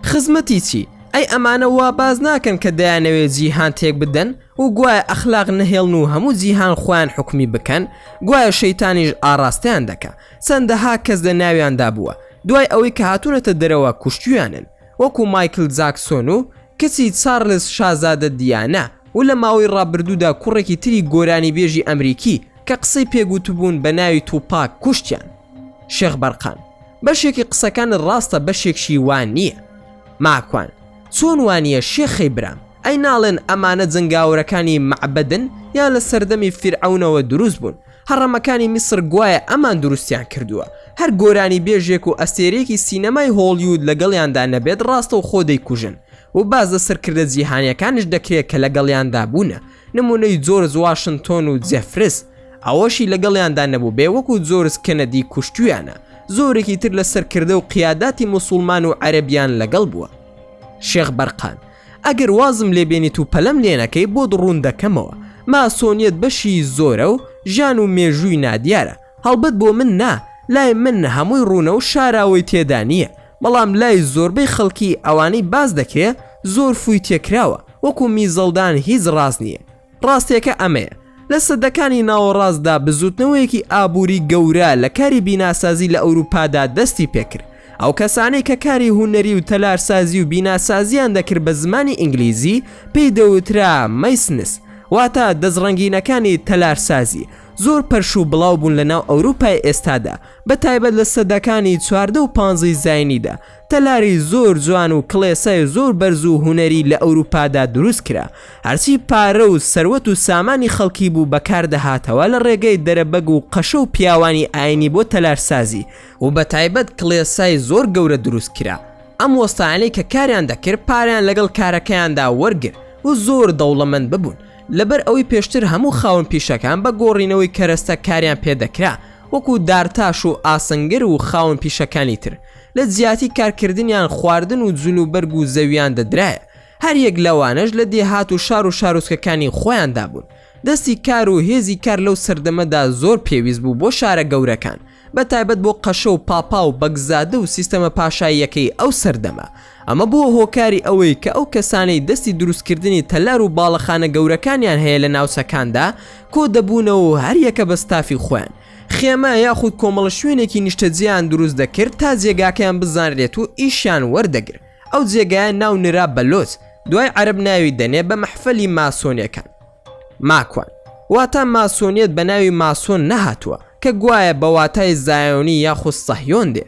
خزمەتی چی ئەی ئەمانە وا باز ناکەن کە دەیانەوێ جیهان تێک بدەن و گوایە ئەخلاق نەهێڵن و هەموو جیهان خۆیان حکومی بکەن گوایە شەیتانیش ئاڕاستەیان دەکا چەندەها کەس لە ناویاندا بووە دوای ئەوەی کە هاتوونەتە دەرەوە کوشتویانن وەکو مایکل جاکسۆن و کچی چارلز شازادە دیانا و لە ماوەی ڕابردوودا کوڕێکی تری گۆرانیبێژی ئەمریکی کە قسەی پێگوتبوون بە ناوی توپاک کوشتیان. شێخ بەرقان، بەشێکی قسەکانت ڕاستە بەشێکشی وا نییە. ماکوان، چۆن وا نییە شێخەی برام، ئەی ناڵێن ئەمانە جەنگاوەرەکانی مەعبەدن یا لە سەردەمی فیرعەونەوە دروست بوون، هەڕەمەکانی میسر گوایە ئەمان دروستیان کردووە. هەر گۆرانیبێژێک و ئەستێرەیەکی سینەمای هۆڵیود لەگەڵیاندا نەبێت ڕاستەوخۆ دەیکوژن و باس لە سەرکردە جیهانیەکانیش دەکرێت کە لەگەڵیاندا بوونە نمونەی جۆرج واشنتۆن و جێفرس ئەوەشی لەگەڵیاندا نەبووبێ وەکو جۆرج کەنەدی کوشتویانە زۆرێکی تر لە سەرکردە و قیاداتی موسوڵمان و عەرەبیان لەگەڵ بووە. شێخ بەرقان، ئەگەر وازم لێ بێنیت و پەلەم لێ نەکەی بۆت ڕوون دەکەمەوە، ماسۆنیەت بەشی زۆرە و ژیان و مێژووی نادیارە، هەڵبەت بۆ من نا، لای من هەمووی ڕوونە و شاراوەی تێدا نییە، بەڵام لای زۆربەی خەڵکی ئەوانەی باس دەکرێ زۆر فووی تێکراوە، وەکو میزەڵدان هیچ ڕاست نییە. ڕاستیەکە ئەمەیە، لە سەدەکانی ناوەڕاستدا بزووتنەوەیەکی ئابووری گەورە لە کاری بیناسازی لە ئەوروپادا دەستی پێکرد. ئەو کەسانەی کە کاری هونەری و تەلارسازی و بیناسازیان دەکرد بە زمانی ئینگلیزی پێی دەوترا Masons واتە دەستڕەنگینەکانی تەلارسازی زۆر پەرش و بڵاو بوون لە ناو ئەوروپای ئێستادا بە تایبەت لە سەدەکانی 14 و پانزەی زاینیدا تەلاری زۆر جوان و کڵێسای زۆر بەرز و هونەری لە ئەوروپادا دروست کرا. هەرچی پارە و سەروەت و سامانی خەڵکی بوو بەکار دەهاتەوە لە ڕێگەی دەرەبەگ و قەشە و پیاوانی ئاینی بۆ تەلارسازی و بەتایبەت کڵێسای زۆر گەورە دروست کرا. ئەم وەستایانەی کە کاریان دەکرد پارەیان لەگەڵ کارەکەیاندا وەرگرت و زۆر دەوڵەمەند ببوون. لەبەر ئەوەی پێشتر هەموو خاوەن پیشەکان بە گۆڕینەوەی کەرەستە کاریان پێ دەکرا وەکو دارتاش و ئاسنگر و خاوەن پیشەکانی تر لە جیاتی کارکردنیان خواردن و جل و بەرگ و زەویان دەدرایە هەر یەک لەوانەش لە دێهات و شار و شارۆچکەکانی خۆیاندا بوون. دەستی کار و هێزی کار لەو سەردەمەدا زۆر پێویست بوو بۆ شارە گەورەکان، بە تایبەت بۆ قەشە و پاپا و بەگزادە و سیستەمە پاشاییەکەی ئەو سەردەمە. ئەمە بووە هۆکاری ئەوەی کە ئەو کەسانەی دەستی دروستکردنی تەلار و باڵەخانە گەورەکانیان هەیە لە ناوچەکاندا کۆ دەبوونەوە و هەر یەکە بە ستافی خۆیان خێمە یاخود کۆمەڵە شوێنێکی نیشتەجێیان دروست دەکرد تا جێگاکەیان بزانرێت و ئیشیان وەردەگرت. ئەو جێگایە ناو نرا بە لۆج، دوای عەرەب ناوی دەنێ بە مەحفەلی ماسۆنیەکان. ماکوان. واتا ماسۆنیەت بە ناوی ماسۆن نەهاتووە، کە گوایە بە واتای زایۆنی یاخود سەهیۆن دێ.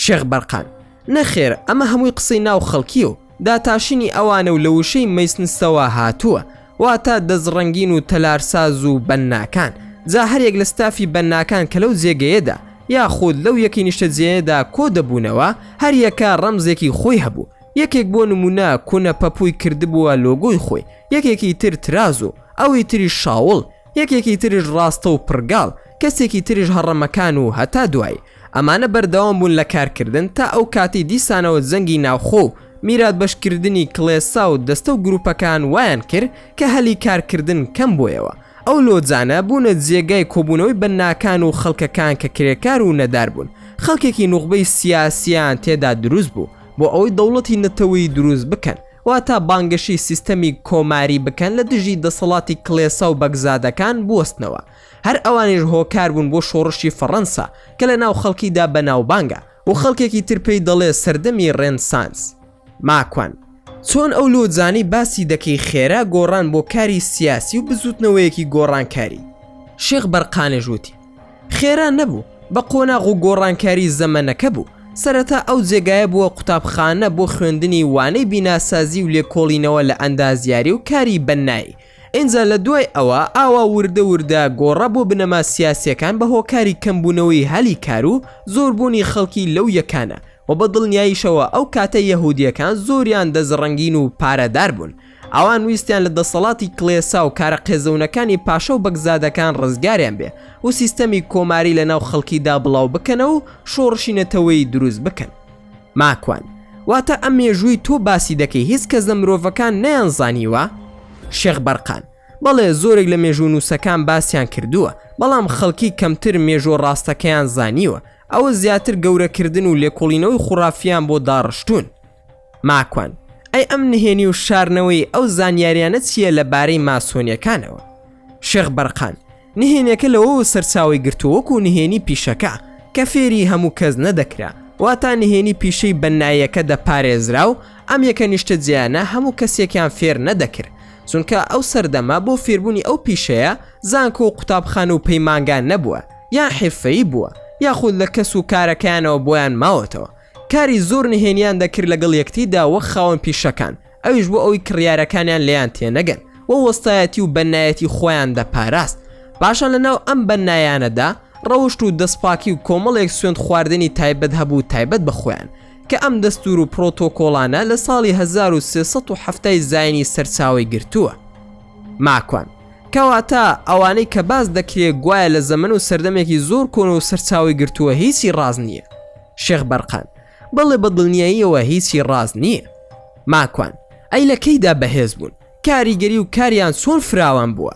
شێخ بەرقان. نەخێر ئەمە هەمووی قسەی ناو خەڵکیە و داتاشینی ئەوانە و لە وشەی Masons ەوە هاتووە، واتە دەستڕەنگین و تەلارساز و بەنناکان، جا هەریەک لە ستافی بەنناکان کە لەو جێگەیەدا یاخود لەو یەکەی نیشتەجێیەدا کۆ دەبوونەوە هەریەکە ڕەمزێکی خۆی هەبوو، یەکێک بۆ نموونە کونە پەپووی کردبووە لۆگۆی خۆی، یەکێکی تر تراز و ئەوی تریش شاوڵ، یەکێکی تریش ڕاستە و پڕگاڵ، کەسێکی تریش هەڕەمەکان و هەتا دوایی. ئەمانە بەردەوام بوون لە کارکردن تا ئەو کاتەی دیسانەوە جەنگی ناوخۆ و میرات بەشکردنی کڵێسا و دەستە و گروپەکان وایان کرد کە هەلی کارکردن کەم بۆیەوە. ئەو لۆجانە بوونە جێگای کۆبوونەوەی بەنناکان و خەڵکەکان کە کرێکار و نەدار بوون. خەڵکێکی نوخبەی سیاسیان تێدا دروست بوو بۆ ئەوەی دەوڵەتی نەتەوەیی دروست بکەن. واتە بانگەشەی سیستەمی کۆماری بکەن لە دژی دەسەڵاتی کڵێسا و بەگزادەکان بوەستنەوە. هەر ئەوانیش هۆکار بوون بۆ شۆڕشی فەڕەنسا کە لە ناو خەڵکیدا بەناوبانگە و خەڵکێکی تر پێی دەڵێ سەردەمی ڕێنسانس. ماکوان، چۆن ئەو لۆجانەی باسی دەکەی خێرا گۆڕان بۆ کاری سیاسی و بزوتنەوەیەکی گۆڕانکاری؟ شێخ بەرقانێش وتی، خێرا نەبوو، بە قۆناغ و گۆڕانکاری زەمەنەکە بوو، سەرەتا ئەو جێگایە بووە قوتابخانە بۆ خوێندنی وانەی بیناسازی و لێکۆڵینەوە لە ئەندازیاری و کاری بەننایی، ئینجا لە دوای ئەوە ئاوا وردە وردە گۆڕا بۆ بنەما سیاسیەکان بە هۆکاری کەمبوونەوەی هەلی کار و زۆربوونی خەڵکی لەو یەکانە و بە دڵنیاییشەوە ئەو کاتە یەهودیەکان زۆریان دەستڕەنگین و پارەدار بوون ئەوان ویستیان لە دەسەڵاتی کڵێسا و کارە قێزەونەکانی پاشا و بەگزادەکان ڕزگاریان بێ و سیستەمی کۆماری لە ناو خەڵکیدا بڵاو بکەنەوە و شۆڕشی نەتەوەیی دروست بکەن. ماکوان، واتە ئەم مێژووی تۆ باسی دەکەی هیچ کەس لە مرۆڤەکان نەیان زانیوە؟ شێخ بەرقان، بەڵێ زۆرێک لە مێژوونووسەکان باسیان کردووە، بەڵام خەڵکی کەمتر مێژووە ڕاستەکەیان زانیوە، ئەوە زیاتر گەورەکردن و لێکۆڵینەوەی خوڕافیان بۆ داڕشتوون. ماکوان، ئەی ئەم نهێنی و شارنەوەی ئەو زانیاریانە چییە لە بارەی ماسۆنیەکانەوە؟ شێخ بەرقان، نهێنیەکە لەوەوە سەرچاوەی گرتووە وەکو نهێنی پیشەکە کە فێری هەموو کەس نەدەکرا، واتا نهێنی پیشەی بەنناییەکە دەپارێزرا و ئەم یەکە نیشتەجێیانە هەموو کەسێکیان فێر نەدەکرد، چونکە ئەو سەردەمە بۆ فێربوونی ئەو پیشەیە زانکۆ و قوتابخانە و پەیمانگا نەبووە یان حیرفەیی بووە یاخود لە کەس و کارەکەیانەوە بۆیان ماوەتەوە کاری زۆر نهێنیان دەکرد لەگەڵ یەکتریدا وەک خاوەن پیشەکان ئەویش بۆ ئەوەی کڕیارەکانیان لێیان تێنەگەن و وەستایەتی و بەننایەتی خۆیان دەپاراست. پاشان لەناو ئەم بەننایانەدا ڕەوشت و دەستپاکی و کۆمەڵێک سوێند خواردنی تایبەت هەبوو تایبەت بە خۆیان کە ئەم دەستور و پرۆتۆکۆڵانە لە ساڵی 1370 زاینی سەرچاوەی گرتووە. ماکوان، کەواتە ئەوانەی کە باس دەکرێ گوایە لە زەمەن و سەردەمێکی زۆر کۆنەوە سەرچاوەی گرتووە هیچی ڕاست نییە. شێخ بەرقان، بەڵێ بە دڵنیاییەوە هیچی ڕاست نییە. ماکوان، ئەی لە کەیدا بەهێز بوون؟ کاریگەری و کاریان چۆن فراوان بووە؟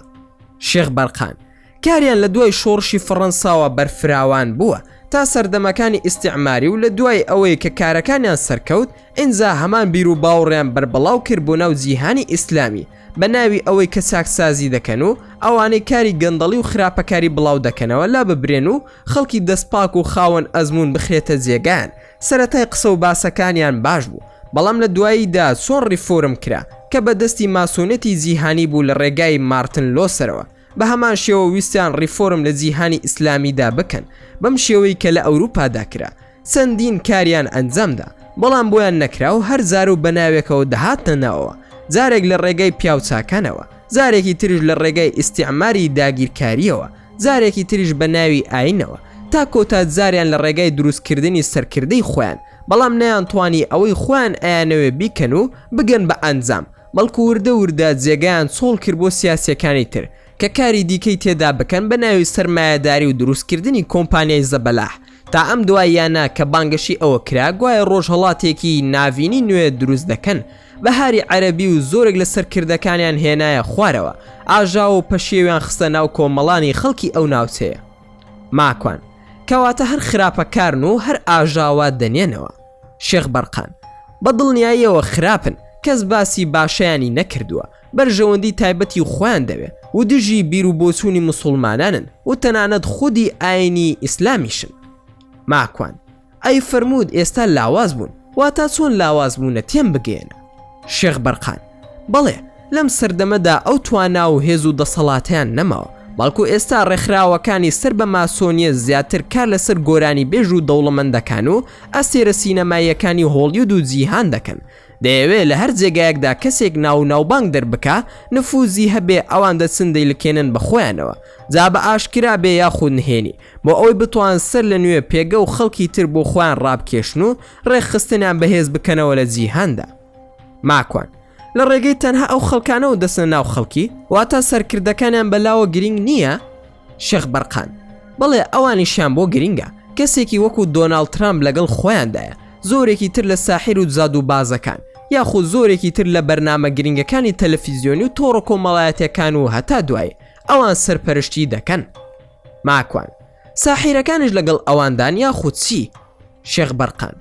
شێخ بەرقان، کاریان لە دوای شۆڕشی فەڕەنساوە بەرفراوان بووە تا سەردەمەکانی ئیستیعماری و لە دوای ئەوەی کە کارەکانیان سەرکەوت ئینجا هەمان بیروباوڕیان بەربڵاو کرد بۆ ناو جیهانی ئیسلامی بە ناوی ئەوەی کە چاکسازی دەکەن و ئەوانەی کاری گەندەڵی و خراپەکاری بڵاو دەکەنەوە لاببرێن و خەڵکی دەستپاک و خاوەن ئەزموون بخرێتە جێگایان سەرەتای قسە و باسەکانیان باش بوو بەڵام لە دواییدا چۆن ڕیفۆرم کرا کە بە دەستی ماسۆنێتی جیهانی بوو لە ڕێگای مارتن لۆسەرەوە بە هەمان شێوە ویستیان ڕیفۆرم لە جیهانی ئیسلامیدا بکەن بەم شێوەی کە لە ئەوروپادا کرا چەندین کاریان ئەنجامدا بەڵام بۆیان نەکرا و هەر جار و بە ناوێکەوە دەهاتنە ناوەوە جارێک لە ڕێگای پیاوچاکانەوە جارێکی تریش لە ڕێگای ئیستیعماری داگیرکارییەوە جارێکی تریش بە ناوی ئاینەوە تا کۆتا جاریان لە ڕێگای دروستکردنی سەرکردەی خۆیان بەڵام نەیانتوانی ئەوەی خۆیان ئەیانەوێ بیکەن و بگەن بە ئەنجام بەڵکو وردە وردە جێگایان چۆڵ کرد بۆ سیاسیەکانی تر کە کاری دیکەی تێدا بکەن بە ناوی سەرمایەداری و دروستکردنی کۆمپانیای زەبەلاح تا ئەم دواییانە کە بانگەشەی ئەوە کرا گوایە ڕۆژهەڵاتێکی ناڤینی نوێ دروست دەکەن بەهاری عەرەبی و زۆرێک لە سەرکردەکانیان هێنایە خوارەوە ئاژاوە و پەشێویان خستە ناو کۆمەڵانی خەڵکی ئەو ناوچەیە. ماکوان، کەواتە هەر خراپەکارن و هەر ئاژاوە دەنێنەوە. شێخ بەرقان، بە دڵنیاییەوە خراپن، کەس باسی باشەیانی نەکردووە، بەرژەوەندی تایبەتی خۆیان دەوێ و دژی بیر و بۆچوونی موسوڵمانانن و تەنانەت خودی ئاینی ئیسلامیشن. ماکوان، ئەی فەرمووت ئێستا لاواز بوون، واتا چۆن لاواز بوونە تێم بگەیەنە؟ شێخ بەرقان، بەڵێ، لەم سەردەمەدا ئەو توانا و هێز و دەسەڵاتەیان نەماوە، بەڵکو ئێستا ڕێکخراوەکانی سەر بە ماسۆنییە زیاتر کار لەسەر گۆرانیبێژ و دەوڵەمەندەکان و ئەستێرە سینەماییەکانی هۆڵیود و جیهان دەکەن، دەیەوێ لە هەر جێگایەکدا کەسێک ناو و ناوبانگ دەربکا، نفوزی هەبێ ئەوان دەچن دەیلکێنن بە خۆیانەوە، جا بە ئاشکرا بێ یاخود نهێنی، بۆ ئەوەی بتوان سەر لە نوێ پێگە و خەڵکی تر بۆ خۆیان ڕابکێشن و ڕێکخستنیان بەهێز بکەنەوە لە جیهاندا. ماکوان، لە ڕێگەی تەنها ئەو خەڵکانەوە دەچنە ناو خەڵکی؟ واتا سەرکردەکانیان بە لاوە گرینگ نییە؟ شێخ بەرقان، بەڵێ ئەوانیشیان بۆ گرینگە، کەسێکی وەکو دۆناڵد ترامپ لەگەڵ خۆیاندایە، زۆرێکی تر لە ساحیر و جادووبازەکان، یاخود زۆرێکی تر لە بەرنامە گرینگەکانی تەلەفیزیۆنی و تۆڕە کۆمەڵایەتیەکان و هەتا دوایی، ئەوان سەرپەرشتی دەکەن. ماکوان، ساحیرەکانیش لەگەڵ ئەواندان یاخود چی؟ شێخ بەرقان،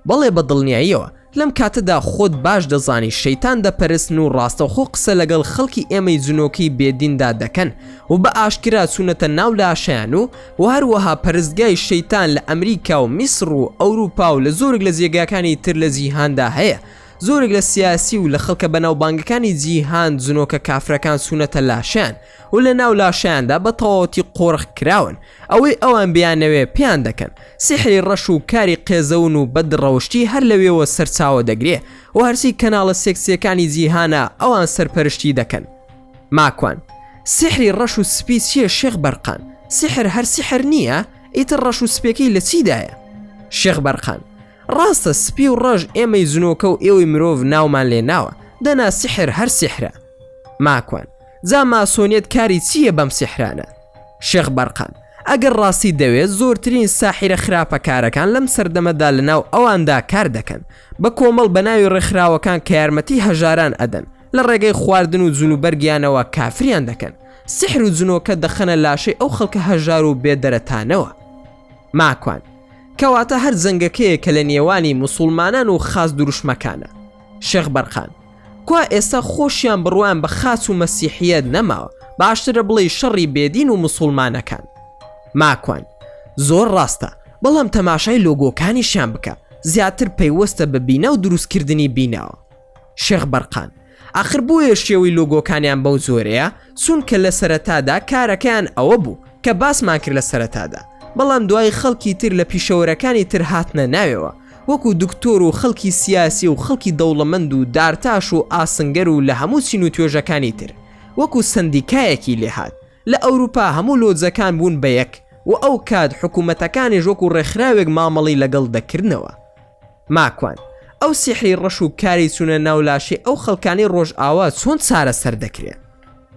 بەڵێ بە دڵنیاییەوە، لەم کاتەدا خۆت باش دەزانی شەیتان دەپەرستن و ڕاستەوخۆ قسە لەگەڵ خەڵکی ئێمەی جنۆکەی بێ دیندا دەکەن و بە ئاشکرا چوونەتە ناو لاشەیان و و هەروەها پەرستگای شەیتان لە ئەمریکا و میسڕ و ئەوروپا و لە زۆرێک لە جێگاکانی تر لە جیهاندا هەیە زۆرێک لە سیاسی و لە خەڵکە بەناوبانگەکانی جیهان جنۆکە کافرەکان چوونەتە لاشەیان و لە ناو لاشەیاندا بە تەواوەتی قۆرخ کراون ئەوەی ئەوان بیانەوێ پێیان دەکەن، سیحری ڕەش و کاری قێزەون و بەد ڕەوشتی هەر لەوێوە سەرچاوە دەگرێ و هەرچی کەناڵە سێکسیەکانی جیهانە ئەوان سەرپەرشتی دەکەن. ماکوان، سیحری ڕەش و سپی چیە شێخ بەرقان؟ سیحر هەر سیحر نیە؟ ئیتر ڕەش و سپیەکەی لە چیدایە؟ شێخ بەرقان، ڕاستە سپی و ڕەش ئێمەی جنۆکە و ئێوەی مرۆڤ ناومان لێ ناوە، دەنا سیحر هەر سیحرە. ماکوان، جا ماسۆنیەت کاری چییە بەم سیحرانە؟ شێخ بەرقان، ئەگەر ڕاستی دەوێت زۆرترین ساحیرە خراپەکارەکان لەم سەردەمەدا لەناو ئەواندا کار دەکەن بە کۆمەڵ بەناوی ڕێکخراوەکان کە یارمەتی هەژاران ئەدەن لە ڕێگەی خواردن و جلوبەرگیانەوە کافریان دەکەن سیحر و جنۆکە دەخەنە لاشەی ئەو خەڵکە هەژار و بێ دەرەتانەوە. ماکوان، کەواتە هەر جەنگەکەیە کە لە نێوانی موسوڵمانان و خاس دروشمەکانە. شێخ بەرقان، کوا ئێستا خۆشیان بڕوایان بە خاچ و مەسیحیەت نەماوە باشترە بڵێی شەڕی بێدین و موسوڵمانەکان. ماکوان، زۆر ڕاستە بەڵام تەماشای لۆگۆکانیشیان بکە زیاتر پەیوەستە بە بینا و دروستکردنی بیناوە. شێخ بەرقان، ئاخر بۆیە شێوەی لۆگۆکانیان بەو جۆرەیە چونکە لە سەرەتادا کارەکەیان ئەوە بوو کە باسمان کرد لە سەرەتادا بەڵام دوایی خەڵکی تر لە پیشەوەرەکانی تر هاتنە ناوێوە وەکو دکتۆر و خەڵکی سیاسی و خەڵکی دەوڵەمەند و دارتاش و ئاسنگەر و لە هەموو چین و توێژەکانی تر وەکو سەندیکایەکی لێهات لە ئەوروپا هەموو لۆجەکان بوون بە یەک. و ئەو کات حکوومەتەکانیش وەکو ڕێکخراوێک مامەڵەی لەگەڵ دەکردنەوە. ماکوان، ئەو سیحری ڕەش و کاری چوونە ناو لاشەی ئەو خەڵکانەی ڕۆژئاوا چۆن چارەسەر دەکرێ؟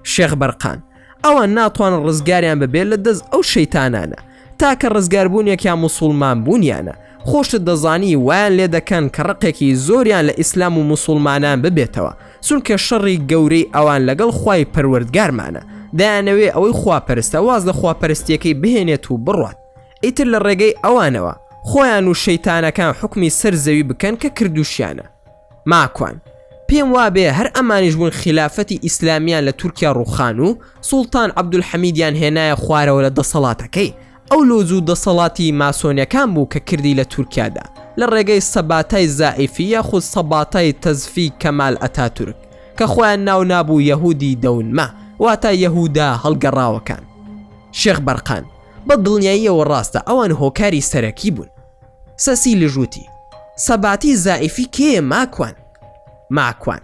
شێخ بەرقان، ئەوان ناتوانن ڕزگاریان ببێ لە دەست ئەو شەیتانانە، تاکە ڕزگاربوونێکیان موسوڵمان بوونیانە، خۆشت دەزانی وایان لێ دەکەن کە ڕقێکی زۆریان لە ئیسلام و موسوڵمانان ببێتەوە، چونکە شەڕی گەورەی ئەوان لەگەڵ خوای پەروەردگارمانە، دەیانەوێ ئەوەی خواپەرستە واز لە خواپەرستیەکەی بهێنێت و بڕوات. ئیتر لە ڕێگەی ئەوانەوە خۆیان و شەیتانەکان حوکمی سەر زەوی بکەن کە کردوشیانە. ماکوان، پێم وابێ هەر ئەمانیش بوون خیلافەتی ئیسلامیان لە تورکیا ڕووخان و سوڵتان عەبدولحەمیدیان هێنایە خوارەوە لە دەسەڵاتەکەی، ئەو لۆج و دەسەڵاتی ماسۆنیەکان بوو کە کردی لە تورکیادا لە ڕێگەی سەباتای زائیفی یاخود سەباتای تەزفی کەمال ئەتاتورک کە خۆیان ناو نابوو یەهودی دەونمە واتا یەهودە هەڵگەڕاوەکان. شێخ بەرقان، بە دڵنیاییەوە ڕاستە ئەوان هۆکاری سەرەکی بوون. سەسی لژ وتی، سەباتی زائیفی کێیە ماکوان؟ ماکوان،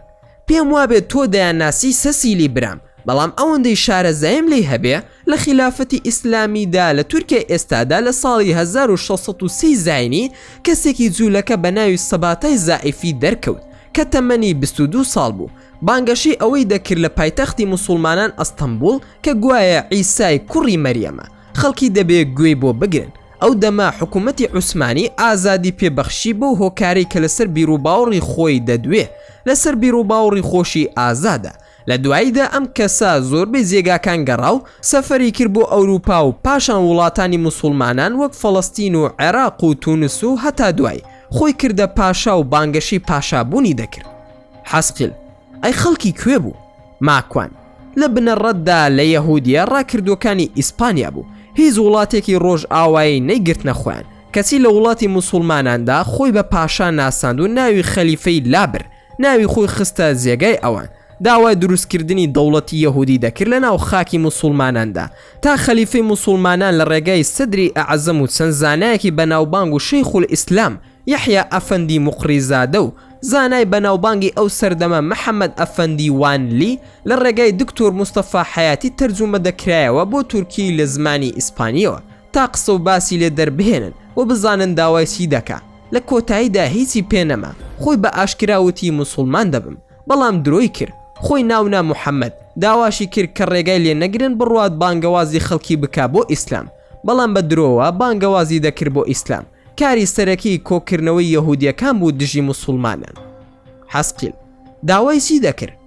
پێم وابێ تۆ دەیانناسی سەسیلی برام، بەڵام ئەوەندەی شارەزاییم لێی هەبێ لە خیلافەتی ئیسلامیدا لە تورکیای ئێستادا لە ساڵی 1603 زاینی کەسێکی جوولەکە بە ناوی سەباتای زائیفی دەرکەوت کە تەمەنی 22 ساڵ بوو بانگەشەی ئەوەی دەکرد لە پایتەختی موسوڵمانان ئەستەنبوڵ کە گوایە عیسای کوڕی مەریەمە، خەڵکی دەبێ گوێی بۆ بگرن. ئەو دەمە حکوومەتی عوسمانی ئازادی پێ بەخشی بەو هۆکارەی کە لەسەر بیروباوڕی خۆی دەدوێ، لەسەر بیروباوڕی خۆشی ئازادە. لە دواییدا ئەم کەسە زۆربەی جێگاکان گەڕا و سەفەری کرد بۆ ئەوروپا و پاشان وڵاتانی موسوڵمانان وەک فەڵەستین و عێراق و تونس و هەتا دوایی، خۆی کردە پاشا و بانگەشەی پاشابوونی دەکرد. حەسقیل، ئەی خەڵکی کوێ بوو؟ ماکوان، لە بنەڕەتدا لە یەهودییە ڕاکردووەکانی ئیسپانیا بوو، هیچ وڵاتێکی ڕۆژئاوایی نەیگرتنە خۆیان، کەچی لە وڵاتی موسوڵماناندا خۆی بە پاشا ناساند و ناوی خەلیفەی لابرد، ناوی خۆی خستە جێگای ئەوان، داوای دروستکردنی دەوڵەتی یەهودی دەکرد لەناو خاکی موسوڵماناندا، تا خەلیفەی موسوڵمانان لە ڕێگای سەدری ئەعزەم و چەند زانایەکی بەناوبانگ و شەیخولئیسلام یەحیا ئەفەندی موقریزادە و زانای بەناوبانگی ئەو سەردەمە محەمەد ئەفەندی وانلی لە ڕێگای دکتۆر مستەفا حەیاتی تەرجومە دەکرایەوە بۆ تورکی لە زمانی ئیسپانیەوە تا قسە و باسی لێ دەربهێنن و بزانن داوای چی دەکا لە کۆتاییدا هیچی پێ نەما خۆی بە ئاشکرا وتی موسوڵمان دەبم بەڵام درۆی کرد خۆی ناونا محەمەد داواشی کرد کە ڕێگای لێ نەگرن بڕوات بانگەوازی خەڵکی بکا بۆ ئیسلام بەڵام بە درۆوە بانگەوازی دەکرد بۆ ئیسلام کاری سەرەکی کۆکردنەوەی یەهودیەکان بوو دژی موسوڵمانان. حەسقیل داوای چی دەکرد؟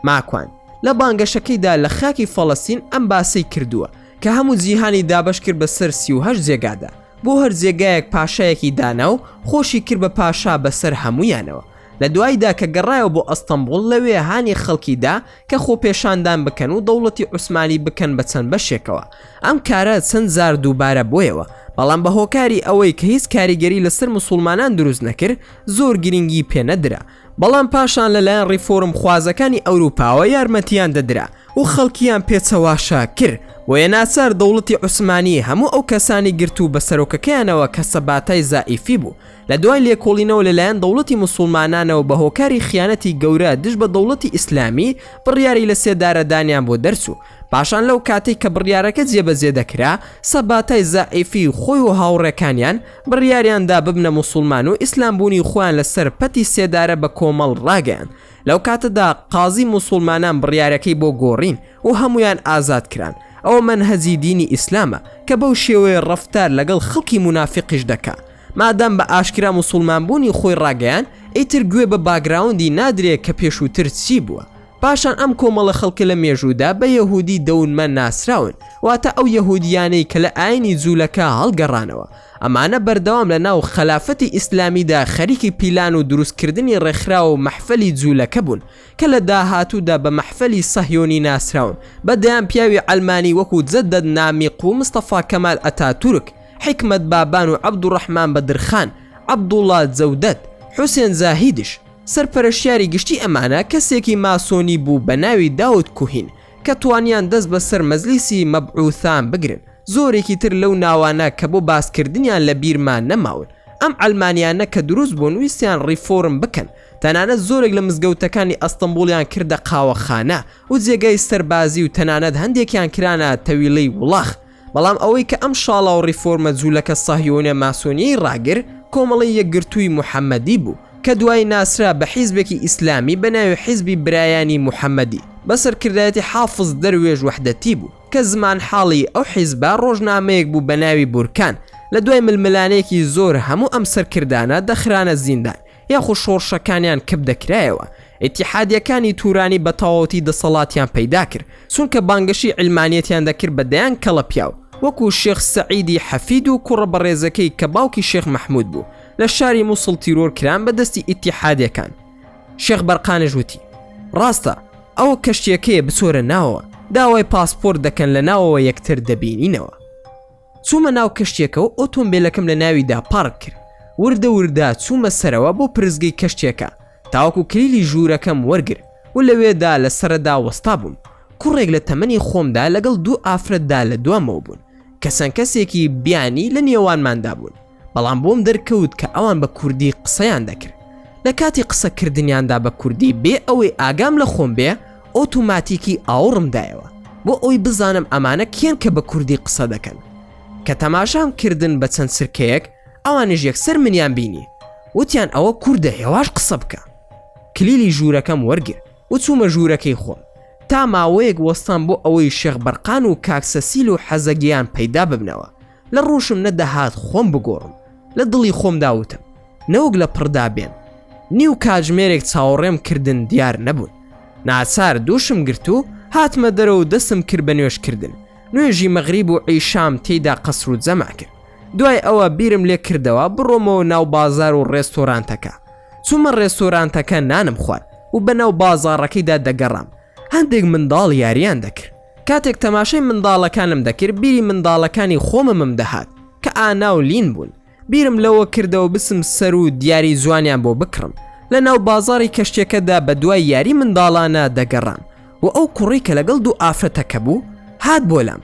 ماکوان لە بانگەشەکەیدا لە خاکی فەڵەستین ئەم باسەی کردووە کە هەموو جیهانی دابەش کرد بە سەر 38 جێگادا بۆ هەر جێگایەک پاشایەکی دانا و خۆشی کرد بە پاشا بەسەر هەموویانەوە لە دواییدا کە گەڕایەوە بۆ ئەستەنبوڵ لەوێ هانی خەڵکی دا کە خۆپێشاندان بکەن و دەوڵەتی عوسمانی بکەن بە چەند بەشێکەوە ئەم کارە چەند جار دووبارە بۆیەوە بەڵام بە هۆکاری ئەوەی کە هیچ کاریگەری لەسەر موسوڵمانان دروست نەکرد زۆر گرنگی پێ نەدرا بەڵام پاشان لەلایەن ڕیفۆرم خوازەکانی ئەوروپاوە یارمەتیان دەدرا و خەڵکیان پێ چەواشە کرد بۆیە ناچار دەوڵەتی عوسمانی هەموو ئەو کەسانی گرت و بە سەرۆکەکەیانەوە کە سەباتای زائیفی بوو لە دوای لێکۆڵینەوە لەلایەن دەوڵەتی موسوڵمانانەوە بە هۆکاری خیانەتی گەورە دژ بە دەوڵەتی ئیسلامی بڕیاری لە سێدارەدانیان بۆ دەرچوو پاشان لەو کاتەی کە بڕیارەکە جێبەجێ دەکرا سەباتای زائیفی خۆی و هاوڕێکانیان بڕیاریان دا ببنە موسوڵمان و ئیسلامبوونی خۆیان لەسەر پەتی سێدارە بە کۆمەڵ ڕاگەیاند لەو کاتەدا قازی موسوڵمانان بڕیارەکەی بۆ گۆڕین و هەموویان ئازاد کران ئەوە مەنهەجی دینی ئیسلامە کە بەو شێوەیە ڕەفتار لەگەڵ خەڵکی مونافیقیش دەکا مادام بە ئاشکرا موسوڵمان بوونی خۆی ڕاگەیاند ئیتر گوێ بە background ی نادرێ کە پێشووتر چی بووە پاشان ئەم کۆمەڵە خەڵکە لە مێژوودا بە یەهودی دەونمە ناسراون واتە ئەو یەهودیانەی کە لە ئاینی جوولەکە هەڵگەڕانەوە ئەمانە بەردەوام لە ناو خەلافەتی ئیسلامیدا خەریکی پیلان و دروستکردنی ڕێکخراو و مەحفەلی جوولەکە بوون کە لە داهاتوودا بە مەحفەلی سەهیۆنی ناسراون بە دەیان پیاوی عەلمانی وەکو جەدەت نامیق و مستەفا کەمال ئەتاتورک، حیکمەت بابان و عەبدوڕەحمان بەدرخان، عەبدوڵا جەودەت، حوسێن زاهیدش. سەرپەرشتیاری گشتی ئەمانە کەسێکی ماسۆنی بوو بە ناوی داود کوهین کە توانیان دەست بە سەر مەجلیسی مەبعوثان بگرن، زۆرێکی تر لەو ناوانە کە بۆ باسکردنیان لە بیرمان نەماون. ئەم عەلمانیانە کە دروست بوون ویستیان ڕیفۆرم بکەن، تەنانەت زۆرێک لە مزگەوتەکانی ئەستەنبوڵیان کردە قاوەخانە و جێگای سەربازی و تەنانەت هەندێکیان کرانە تەویلەی وڵاخ. بەڵام ئەوەی کە ئەم شاڵاو ڕیفۆرمە جوولەکە سەهیۆنیە ماسۆنیەی ڕاگر کۆمەڵەی یەکگرتووی موحەممەدی بوو کە دوایی ناسرا بە حیزبێکی ئیسلامی بە ناوی حیزبی برایانی موحەممەدی بە سەرکردایەتی حافز دەروێش وەحدەتی بوو کە زمانحاڵی ئەو حیزبە ڕۆژنامەیەک بوو بە ناوی بورکان لە دوای ململانێیەکی زۆر هەموو ئەم سەرکردانە دەخرانە زیندان یاخود شۆڕشەکانیان کپ دەکرایەوە. ئیتیحادیەکانی تورانی بە تەواوەتی دەسەڵاتیان پەیدا کرد، چونکە بانگەشەی عیلمانیەتیان دەکرد بە دەیان کەڵە پیاو وەکو شێخ سەعیدی حەفید و کوڕە بەڕێزەکەی کە باوکی شێخ مەحمود بوو لە شاری موسڵ تیرۆر کران بە دەستی ئیتیحادیەکان. شێخ بەرقانش وتی، ڕاستە، ئەوە کەشتیەکەیە بچۆرە ناوەوە، داوای پاسپۆرت دەکەن لە ناوەوە یەکتر دەبینینەوە. چوومە ناو کەشتیەکە و ئۆتۆمبێلەکەم لە ناویدا پارک کرد. وردە وردە چوومە سەرەوە بۆ پرسگەی کەشتیەکە تاوەکو کلیلی ژوورەکەم وەرگرت و لەوێدا لە سەرەدا وەستا بووم. کوڕێک لە تەمەنی خۆمدا لەگەڵ دوو ئافرەتدا لە دوامەوە بوون کە چەند کەسێکی بیانی لە نێوانماندا بوون. بەڵام بۆم دەرکەوت کە ئەوان بە کوردی قسەیان دەکرد. لە کاتی قسەکردنیاندا بە کوردی بێ ئەوەی ئاگام لە خۆم بێ ئۆتۆماتیکی ئاوڕم دایەوە بۆ ئەوەی بزانم ئەمانە کێن کە بە کوردی قسە دەکەن. کە تەماشام کردن بە چەند چرکەیەک ئەوانیش یەکسەر منیان بینی وتیان ئەوە کوردە هێواش قسە بکە. کلیلی ژوورەکەم وەرگرت و چوومە ژوورەکەی خۆم. تا ماوەیەک وەستام بۆ ئەوەی شێخ بەرقان و کاک سەسیل و حەزەگیان پەیدا ببنەوە. لە ڕووشم نەدەهات خۆم بگۆڕم. لە دڵی خۆمدا وتم نەوەک لە پڕدا بێن. نیو کاتژمێرێک چاوەڕێم کردن دیار نەبوون. ناچار دووشم گرت و هاتمە دەرەوە و دەستم کرد بە نوێژ کردن. نوێژی مەغریب و عیشام تێیدا قەسر و جەمع کرد. دوای ئەوە بیرم لێ کردەوە بڕۆمەوە ناو بازار و ڕێستۆرانتەکە. چوومە ڕێستۆرانتەکە نانم خوارد و بە ناو بازاڕەکەیدا دەگەڕام. هەندێک منداڵ یارییان دەکرد. کاتێک تەماشای منداڵەکانم دەکرد بیری منداڵەکانی خۆممم دەهات کە ئانا و لین بوون. بیرم لەوە کردەوە بچم سەر و دیاری جوانیان بۆ بکڕم. لە ناو بازاڕی کەشتیەکەدا بە دوای یاری منداڵانە دەگەڕام و ئەو کوڕەی کە لەگەڵ دوو ئافرەتەکە بوو هات بۆ لام.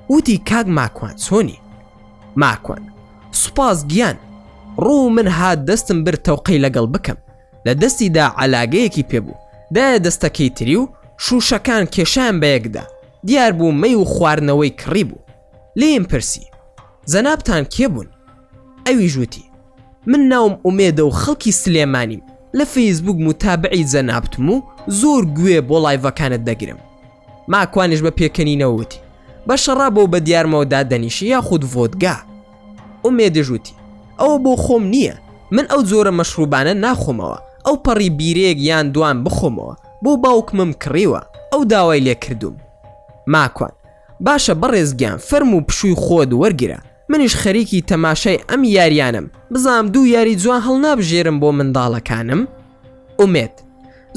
وتی کاک ماکوان چۆنی؟ ماکوان، سوپاس گیان. ڕوو من هات دەستم برد تەوقەی لەگەڵ بکەم. لە دەستیدا عەلاگەیەکی پێ بوو، دایە دەستەکەی تری و شووشەکان کێشایان بە یەکدا، دیار بوو مەی و خواردنەوەی کڕیبوو. لێیم پرسی، جەنابتان کێ بوون؟ ئەویش وتی، من ناوم ئومێدە و خەڵکی سلێمانیم، لە فەیسبووک موتابعی جەنابتم و زۆر گوێ بۆ ڵایڤەکانت دەگرم. ماکوانیش بە پێکەنینەوە وتی، بە شەڕابەوە بە دیارمەوە دادەنیشی یاخود ڤۆدگا؟ ئومێدیش وتی، ئەوە بۆ خۆم نییە، من ئەو جۆرە مەشروبانە ناخۆمەوە، ئەو پەڕی بیرەیەک یان دوان بخۆمەوە، بۆ باوکمم کڕیوە، ئەو داوای لێ کردووم. ماکوان، باشە بەڕێز گیان فەرموو پشووی خۆت وەرگرە، منیش خەریکی تەماشای ئەم یاریانەم، بزانم دوو یاری جوان هەڵنابژێرم بۆ منداڵەکانم؟ ئومێد،